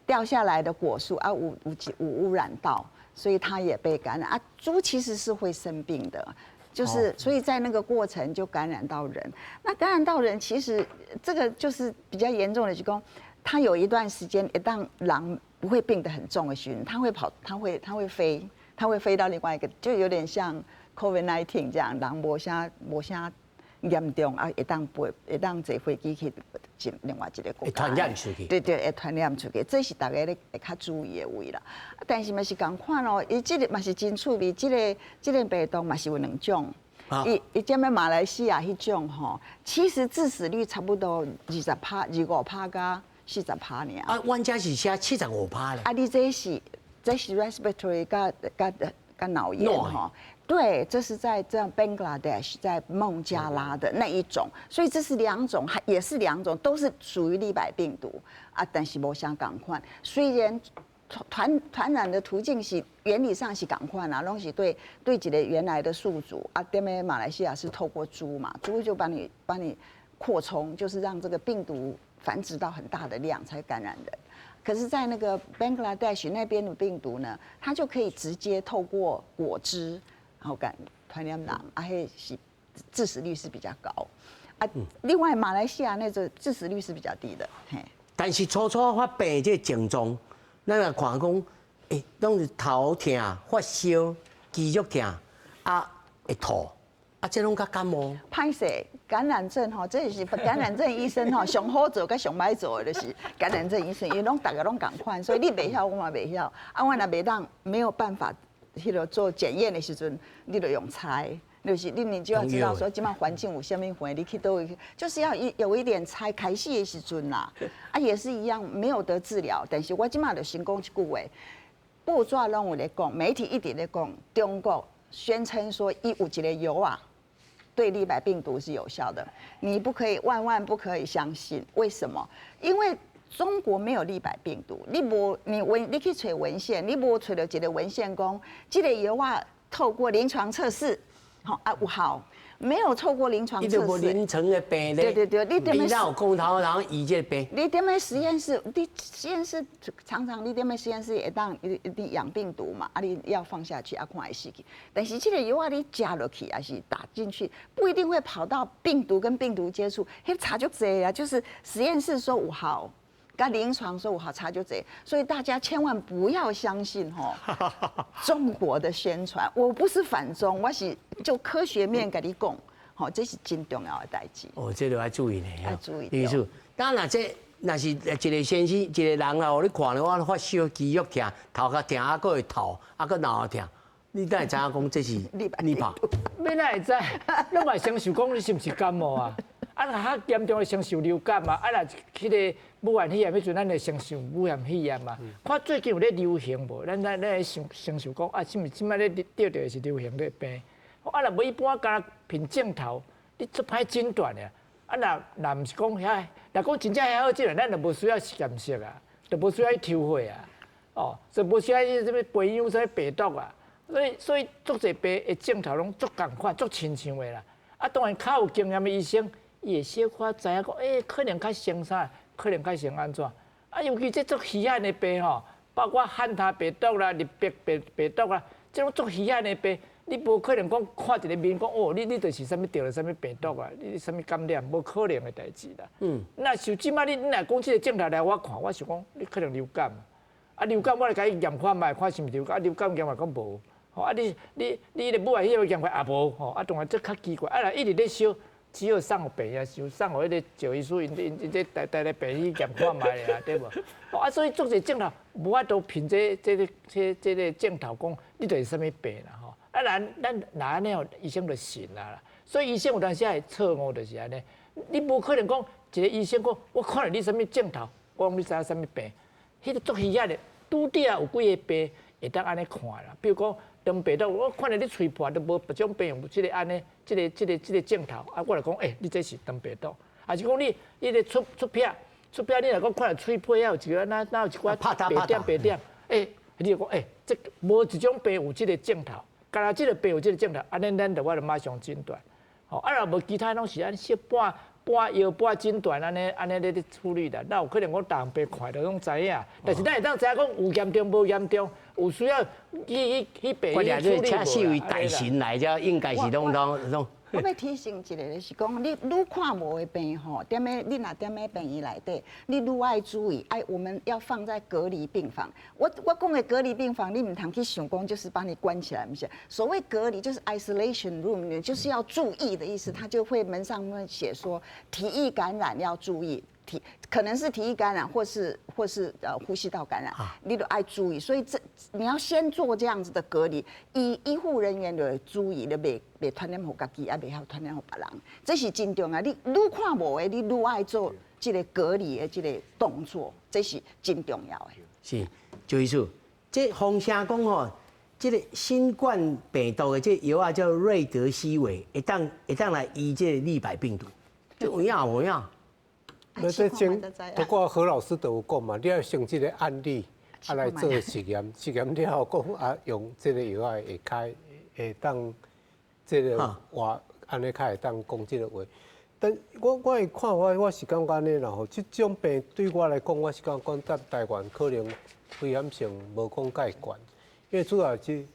Speaker 3: 掉下來的果樹，啊，有污染到，所以他也被感染。啊，豬其實是會生病的。就是，所以在那個過程就感染到人。那感染到人，其實這個就是比較嚴重的，就講他有一段時間，一旦人不會病得很重的時候，他會跑，他會飛，他會飛到另外一個，就有點像 COVID-19 這樣，人無啥嚴重啊，會當飛，會當坐飛機去進另外一個國家。
Speaker 1: 會傳染出去。
Speaker 3: 對對，會傳染出去，這是大家咧會較注意的位啦。但是嘛是仝款哦，伊這個嘛是真趣味，這個病毒嘛是有兩種。伊這邊馬來西亞彼種吼，其實致死率差不多20趴、25趴佮40趴爾。
Speaker 1: 啊，阮遮是寫75趴咧。
Speaker 3: 啊，你這是 respiratory 佮腦炎吼。對，這是在這 Bangladesh 在孟加拉的那一種，所以這是兩種，還也是兩種，都是屬於立百病毒啊，但是無啥仝款。雖然傳染的途徑是原理上是仝款啊，攏是對一個原來的宿主啊，踮咧馬來西亞是透過豬嘛，豬就幫你幫你扩充，就是讓這個病毒繁殖到很大的量才感染人。可是，在那個 Bangladesh 那邊的病毒呢，它就可以直接透過果汁，然後感傳染人，啊，彼是致死率是比較高。啊，另外馬來西亞那個致死率是比較低的。嘿，
Speaker 1: 但是初初發病這個症狀，咱若看講，欸，攏是頭痛、發燒、肌肉疼，啊，會吐。啊，這攏佮感冒。
Speaker 3: 歹勢，感染症吼，這是感染症醫生吼，上好做佮上歹做的就是感染症醫生，因為攏逐个攏仝款，所以你袂曉，我嘛袂曉。啊，我若袂當沒有辦法，彼個做檢驗的時陣，你就用猜，就是你就要知道說，這擺環境有啥物環，你去佗位，就是要有一點猜。開始的時陣啦，啊也是一樣，沒有得治療。但是我這擺就先講一句話，報紙攏有咧講，媒體一直咧講，中國宣稱說伊有一個藥啊。對立白病毒是有效的，你不可以，萬萬不可以相信。為什麼？因為中國沒有立白病毒，你無你文你去揣文獻，你無揣著一個文獻講，這個藥啊透過臨床測試，吼啊有效，沒有透過臨床測試。
Speaker 1: 臨床的病例。
Speaker 3: 對對對，你點
Speaker 1: 樣？有講頭，然後醫這個病。
Speaker 3: 你踮咧實驗室，你實驗室常常你踮咧實驗室會當你養病毒嘛，啊你藥放下去啊看會死去。但是這個藥啊你食落去還是打進去，不一定會跑到病毒跟病毒接觸，彼差足濟啊，就是實驗室說有效，佮臨床說有效差足濟，所以大家千萬不要相信吼中國的宣傳。我不是反中，我是就科學面共你講，吼，這是真重要的代誌。
Speaker 1: 哦，這個愛注意呢，
Speaker 3: 愛注意。
Speaker 1: 意思，當然這若是一個先生一個人啊，予你看著我發燒、肌肉疼、頭殼疼，啊，閣會吐，啊，閣腦疼，你哪會知影講這是你拍？
Speaker 4: 欲哪會知？你嘛先想講你是毋是感冒啊？啊，若較嚴重的先想流感嘛，啊，若彼個武漢肺炎彼陣，咱會先想武漢肺炎嘛。看最近有咧流行無？咱會想先想講啊，是毋是這擺咧得著的是流行的病？啊，若無一般敢若憑症頭，你足歹診斷的。啊，若毋是講遐，若講真正遐好診斷，咱就無需要實驗室啊，就無需要去抽血啊，哦，就無需要去啥物培養啥物病毒啊。所以足濟病的症頭攏足仝款、足親像的啦。啊，當然較有經驗的醫生，伊會小可知影講，欸，可能較像啥，可能較像按怎。啊，尤其這足稀罕的病吼，包括漢他病毒啦、立白病毒啦，這種足稀罕的病，你無可能講看一個面講，哦，你就是啥物著了啥物病毒啊，你啥物感染，無可能的代誌啦。那像這擺你若講這個症頭來我看，我想講你可能流感。啊，流感我來共伊驗看覓，看是毋是流感。啊，流感驗來講無。吼，啊你咧武漢肺炎驗看也無，吼，啊當然這較奇怪。啊，若一直咧燒，只好送予病院燒，送予彼個趙醫師，𪜶這帶來病院驗看覓啊，對無？啊，所以足濟症頭無法度憑這個症頭講你就是啥物病啦，吼。啊，咱若按呢，醫生就信啊啦。所以醫生有當時會錯誤，就是按呢。你無可能講一個醫生講，我看著你啥物症頭，我講你知影啥物病。彼個足稀罕的，拄著有幾个病會當按呢看啦。比如講腸病毒，我看著你喙破都無別種病有這個按呢，這個症頭，啊，我就講，欸，你這是腸病毒。抑是講你咧出癖，你若講看著喙皮遐有一個哪有一寡白點白點，欸，你就講，欸，這無一種病有這個症頭，干焦這個病有這個症頭，按呢咱就我就馬上診斷。吼，啊若無其他攏是按呢小半半藥半診斷按呢按呢咧處理啦，哪有可能講逐項病看著攏知影？但是咱會當知影講有嚴重無嚴重，有需要去病院處理無？
Speaker 1: 請四位大神來遮，應該是攏。
Speaker 3: 我欲提醒一下，就是講你愈看無的病吼，踮咧你若踮咧病院內底，你愈愛注意，愛我們要放在隔離病房。我講的隔離病房，你毋通去想講就是把你關起來，毋是。所謂隔離就是 isolation room，就是要注意的意思，他就會門上面寫說體液感染要注意。可能是體液感染，或是呼吸道感染，你都愛注意。所以這你要先做這樣子的隔離，醫護人員就會注意，你袂傳染予家己，也袂曉傳染予別人。這是真重要。你愈看無的，你愈愛做這個隔離的這個動作，這是真重要的。
Speaker 1: 是，趙醫師，這風聲講吼，這個新冠病毒的這個藥啊叫瑞德西韋，會當來醫這個立白病毒，這有影無影？
Speaker 5: 那這前，不過何老師都有講嘛，你要先這個案例啊來做實驗，實驗了後講啊用這個藥啊會開會當這個話按呢較會當講這個話。但我的看法，我是感覺按呢啦吼，這種病對我來講，我是感覺講在台灣可能危險性無講蓋懸，因為主要是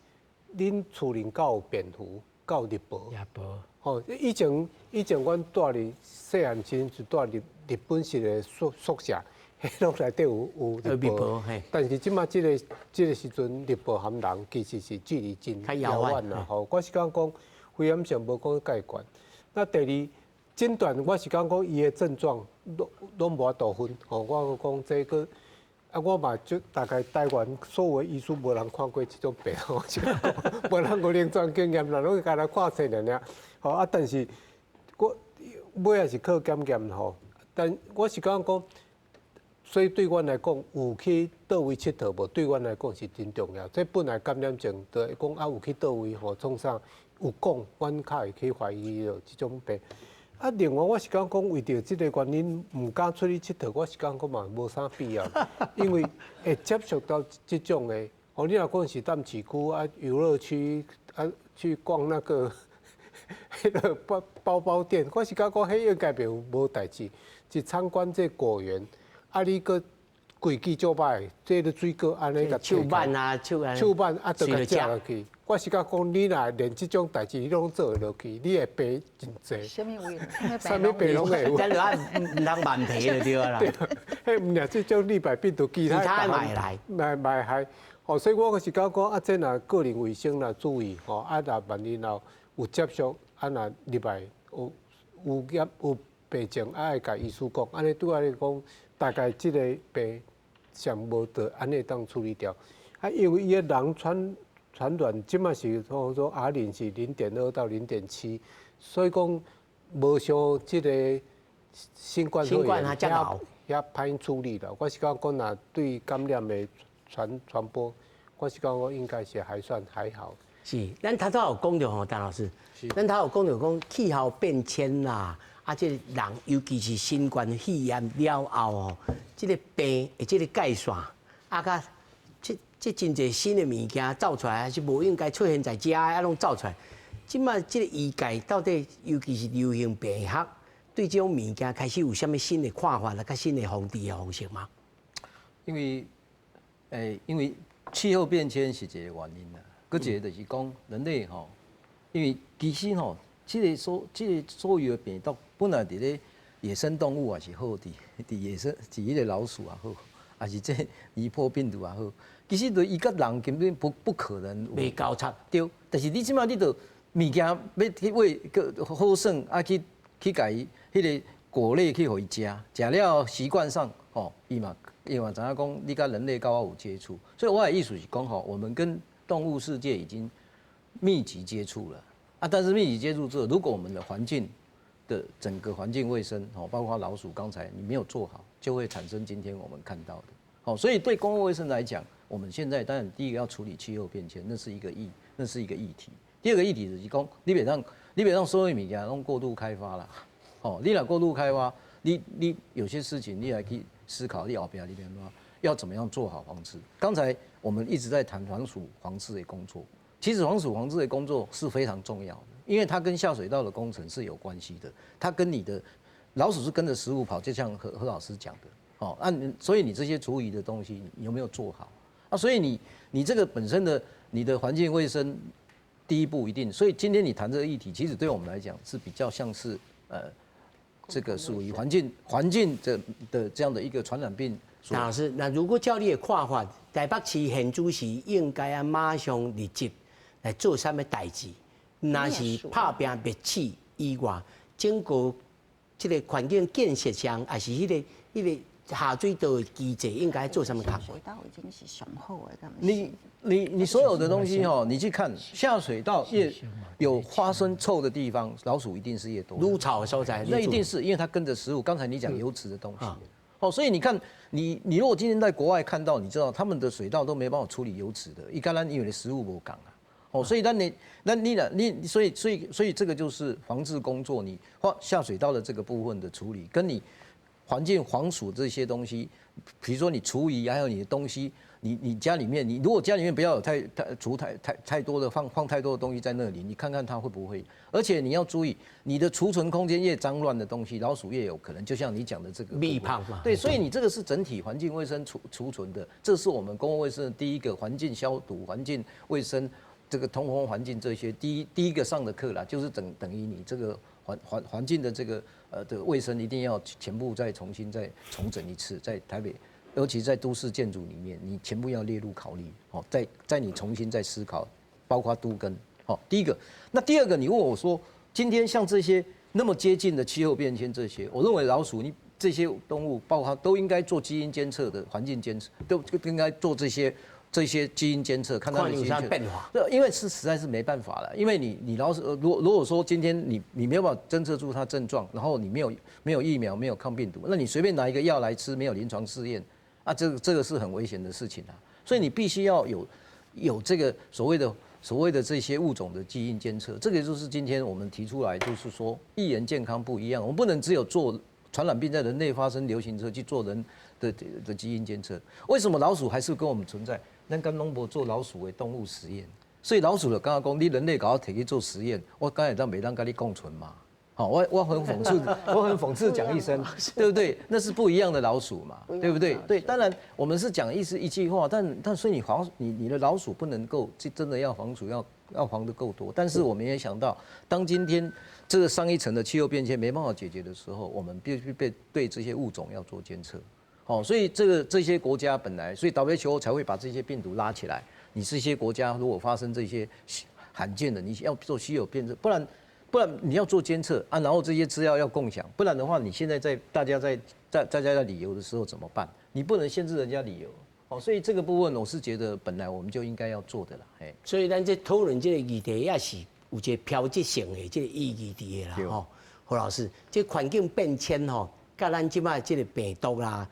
Speaker 5: 恁厝裡敢有蝙蝠，敢有蝮。吼，以前阮蹛佇細漢時陣就蹛佇日本式的宿舍，彼攏內底有蝮。但是這馬這個時陣，蝮和人其實是距離真遙遠啦。吼，我是感覺講危險性無講蓋懸。那第二，診斷我是感覺伊的症狀攏無法度分。吼，我講這個啊，我嘛就大概台灣所有醫師無人看過這種病，我是講無人有臨床經驗啦，攏干焦看冊爾爾。吼啊，但是我尾仔是靠檢驗吼。但我是感覺講，所以對阮來講，有去佗位𨑨迌無？對阮來講是真重要。這本來感染症就會講啊，有去佗位吼，創啥有講，阮較會去懷疑著這種病。啊，另外我是感覺講，為著這個原因，毋敢出去𨑨迌，我是感覺嘛無啥必要，因為會接觸到這種的。哦，你若講是踮市區啊，遊樂區啊，去逛那個彼個包包店，我是感覺彼應該袂無代誌。去參觀這果園，啊，你閣規矩足歹，這个水果按呢共
Speaker 1: 手挽啊，手啊，
Speaker 5: 手挽啊，就共食落去。我是感覺講，你若連這種代誌你攏做會落去，你會病真濟。
Speaker 3: 啥物病？
Speaker 5: 啥物病攏會有。
Speaker 1: 咱就愛毋通慢皮就對啦。
Speaker 5: 對，彼毋爾這種禮拜病毒，其
Speaker 1: 他嘛會來。
Speaker 5: 嘛會害。哦，所以我是感覺講啊，這若個人衛生若注意吼，啊，若萬一若有接觸，啊，若入來有驗有病症，啊，愛共醫師講，按呢對我來講，大概這個病上無得按呢當處理掉。啊，因為伊个人傳染，這馬是說 R 零是0.2到0.7，所以講無像這個新冠
Speaker 1: 肺炎
Speaker 5: 遐遐歹處理啦。我是感覺講，若對感染的傳播，我是感覺應該是還算還好。
Speaker 1: 是，咱頭拄有講著吼，陳老師，咱頭有講著講氣候變遷啦，啊，這個人尤其是新冠肺炎了後吼，這個病的這個界線，啊，佮這真濟新的物件走出來，是無應該出現在遮，啊，攏走出來。這馬這個醫界到底，尤其是流行病學，對這種物件開始有啥物新的看法，來較新的防治的方式嗎？
Speaker 2: 因為氣候變遷是一個原因啦，閣一個就是講人類吼，因為其實吼，這個所有的病毒本來佇咧野生動物也是好，佇野生佇彼個老鼠也好，抑是這尼泊病毒也好，其實就伊佮人根本不可能
Speaker 1: 袂交叉。
Speaker 2: 對，但是你這馬你著物件欲去餵閣好耍啊，去共伊彼個果類去予伊食，食了習慣上吼，伊嘛知影講你佮人類較有接觸，所以我的意思是講吼，我們跟動物世界已經密集接觸了啊，但是密集接觸之後，如果我們的環境的整個環境衛生吼，包括老鼠，剛才你沒有做好，就會產生今天我們看到的。好，所以對公共衛生來講，我們現在當然第一個要處理氣候變遷，那是一個議題。第二個議題就是講，你別讓所有物件攏過度開發啦。哦，你若過度開發，你有些事情你來去思考，你後壁你欲按怎要怎麼樣做好防治？剛才我們一直在談黃鼠防治的工作，其實黃鼠防治的工作是非常重要的，因為它跟下水道的工程是有關係的，它跟你的老鼠是跟着食物跑，就像何老師講的，哦，啊，所以你這些廚餘的東西你有沒有做好？啊，所以你這個本身的你的環境衛生第一步一定，所以今天你談這個議題，其實對我們來講是比較像是這個屬於環境的這樣的一個傳染病。
Speaker 1: 陳老師，那如果照你的看法，台北市現主時應該啊馬上立即來做啥物代誌？若是拍拚滅鼠以外，整個這個環境建設上，抑是彼個下水道的機制，應該做啥物工課？
Speaker 3: 下水道已經是上好的，
Speaker 2: 你所有的東西哦，你去看下水道越有發生臭的地方，老鼠一定是越多。
Speaker 1: 愈臭的所在，
Speaker 2: 那一定是因為它跟着食物。剛才你講油脂的東西，哦，所以你看，你如果今天在國外看到，你知道他們的水道都沒辦法處理油脂的，伊佮咱因為食物無仝啊，哦，所以那你那你你所以所以所以這個就是防治工作，你或下水道的這個部分的處理，跟你环境防鼠这些东西，比如说你厨余还有你的东西，你家里面，你如果家里面不要有太太储太太太多的放太多的东西在那里，你看看它会不会？而且你要注意，你的储存空间越脏乱的东西，老鼠越有可能。就像你讲的这个
Speaker 1: 密胖嘛，
Speaker 2: 对，所以你这个是整体环境卫生储存的，这是我们公共卫生的第一个环境消毒、环境卫生这个通风环境这些第一个上的课啦，就是等于你这个环境的这个的卫生一定要全部再重新再重整一次，在台北，尤其在都市建筑里面，你全部要列入考虑哦，在你重新再思考，包括都更，好，第一个，那第二个，你问我说，今天像这些那么接近的气候变迁这些，我认为老鼠你这些动物，包括都应该做基因监测的环境监测，都应该做这些基因监测，看它的基因
Speaker 1: 变化。
Speaker 2: 对，因为是实在是没办法了，因为你老鼠，如果说今天你没有办法侦测出它症状，然后你没有疫苗，没有抗病毒，那你随便拿一个药来吃，没有临床试验。啊，这个是很危险的事情啊，所以你必须要有这个所谓的这些物种的基因监测，这个就是今天我们提出来，就是说一人健康不一样，我们不能只有做传染病在人类发生流行之后去做人的基因监测。为什么老鼠还是跟我们存在？咱敢攏無做老鼠的动物实验，所以老鼠就感覺講，你人類共我提去做實驗，我敢會當袂當佮你共存嘛？好，我很諷刺，我很諷刺講一聲，對不對？那是不一樣的老鼠嘛，對不對？對，當然我們是講意思一句話，但所以你防你的老鼠不能夠，真的要防鼠要防得夠多。但是我們也想到，當今天這個上一層的氣候變遷沒辦法解決的時候，我們必須被對這些物種要做監測。好，所以這些國家本來，所以 WHO 才會把這些病毒拉起來。你這些國家如果發生這些罕見的，你要做稀有變種，不然你要做監測啊，然後這些資料要共享，不然的話，你現在在大家在在大家在旅遊的時候怎麼辦？你不能限制人家旅遊，哦，所以這個部分我是覺得本來我們就應該要做的啦，嘿。
Speaker 1: 所以咱這討論這個議題也是有一個標誌性的這個意義佇的啦，吼。何老師，這環境變遷吼，佮咱這擺這個病毒啦，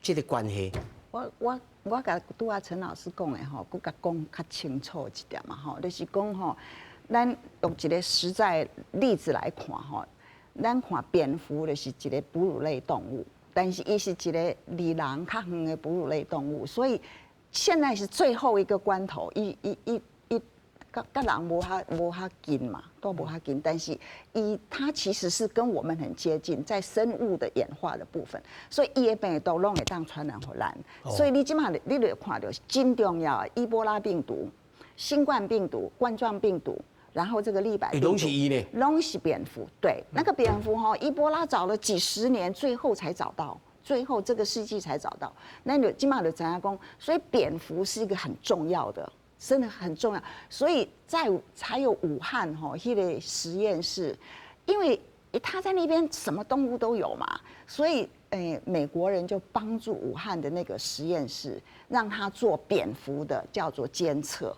Speaker 1: 這個關係。
Speaker 3: 我共拄仔陳老師講的吼，閣共講較清楚一點嘛吼，就是講吼。咱用一個實在例子來看吼，咱看蝙蝠就是一個哺乳類動物，但是伊是一個離人較遠的哺乳類動物，所以現在是最後一個關頭，伊佮人無遐近嘛，都無遐近，但是伊它其實是跟我們很接近，在生物的演化的部分，所以伊的病毒攏會當傳染予咱，所以你這馬你就看著真重要，伊波拉病毒、新冠病毒、冠狀病毒。然後這個利百病毒，
Speaker 1: 攏是伊呢？
Speaker 3: 攏是蝙蝠，對，那個蝙蝠哈，伊波拉找了幾十年，最後才找到，最後這個世紀才找到。那你這馬就知影講，所以蝙蝠是一個很重要的，真的很重要。所以在才有武漢吼，彼個實驗室，因為他在那邊什麼動物都有嘛，所以誒，美國人就幫助武漢的那個實驗室，讓他做蝙蝠的叫做監測。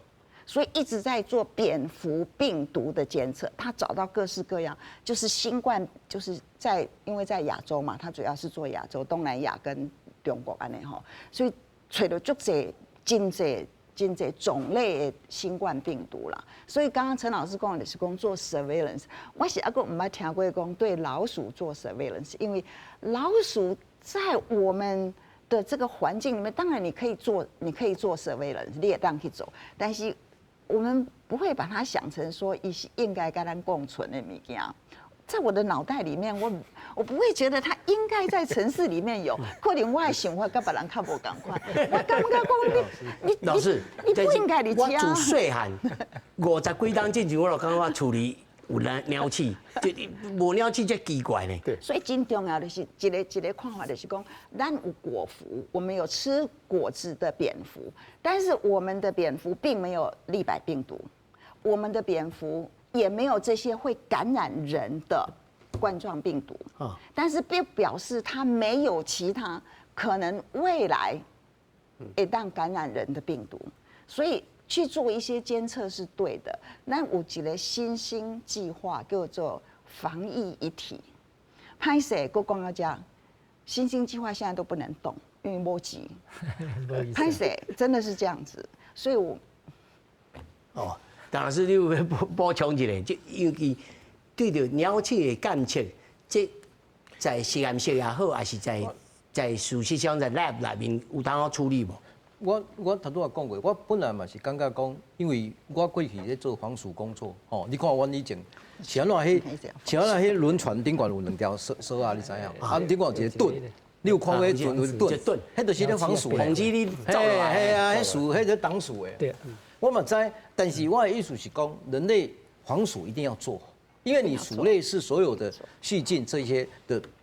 Speaker 3: 所以一直在做蝙蝠病毒的監測，他找到各式各樣，就是新冠，就是在因為在亞洲嘛，他主要是做亞洲、東南亞跟中國按呢吼，所以揣著足濟真濟真濟種類的新冠病毒啦。所以剛剛陳老師講的是講做 surveillance，我是猶閣毋捌聽過講對老鼠做 surveillance，因為老鼠在我們的這個環境裡面，當然你可以做，你可以做 surveillance，你會當去做，但是我們不會把它想成說伊是應該佮咱共存的物件，在我的腦袋裡面，我不會覺得它應該在城市裡面有，可能我的想法佮別人較無仝款。我感覺講你
Speaker 1: 老師，
Speaker 3: 你不應該佇遮。
Speaker 1: 我自細漢50幾冬進前，我就感覺我厝裡有鳥鼠，就無鳥鼠才奇怪呢。
Speaker 5: 對。
Speaker 3: 所以真重要的是一個一個看法，就是講，咱有果蝠，我們有吃果子的蝙蝠，但是我們的蝙蝠並沒有利百病毒，我們的蝙蝠也沒有這些會感染人的冠狀病毒。但是並表示它沒有其他可能未來會當感染人的病毒，所以去做一些監測是對的。咱有一個新興計劃叫做防疫一體。歹勢，閣講到遮，新興計劃現在都不能動，因為無錢。歹勢，真的是這樣子，所以我
Speaker 1: 哦，鄧老師，你有欲補充一下？這尤其對著鳥鼠的監測，這在實驗室也好，還是在事實上在 lab 內面有當處理無？
Speaker 2: 我頭拄仔講過，我本來嘛是感覺講，因為我過去咧做防鼠工作，吼，你看阮以前是按怎彼，是按怎彼輪船頂懸有兩條索索仔，你知影？啊，頂懸有一個盾，你有看過船有盾？彼就是咧防鼠的。
Speaker 1: 防止你走
Speaker 2: 落來。嘿啊，彼鼠彼個擋鼠的。
Speaker 4: 對。
Speaker 2: 我嘛知，但是我的意思是講，人類防鼠一定要做，因為你鼠類是所有的細菌這些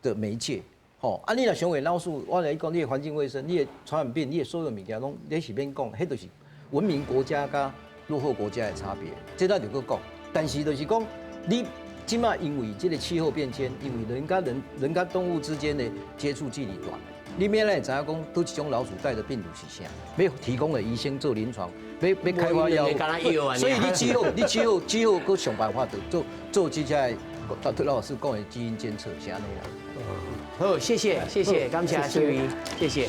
Speaker 2: 的媒介。吼，啊！你若傷過老鼠，我來講，你的環境衛生，你的傳染病，你的所有物件攏，你是免講，彼就是文明國家佮落後國家的差別。這咱就閣講，但是就是講，你這馬因為這个氣候變遷，因為人佮人、人佮動物之間的接觸距離短，你免來會知影講，佗一種老鼠帶的病毒是啥？欲提供予醫生做臨床，欲開發藥物，所以你只好，你只好，只好閣想辦法做做這隻，頭老師講的基因監測是按呢啦。
Speaker 1: 好，謝謝，謝謝，感謝秀雲，謝謝。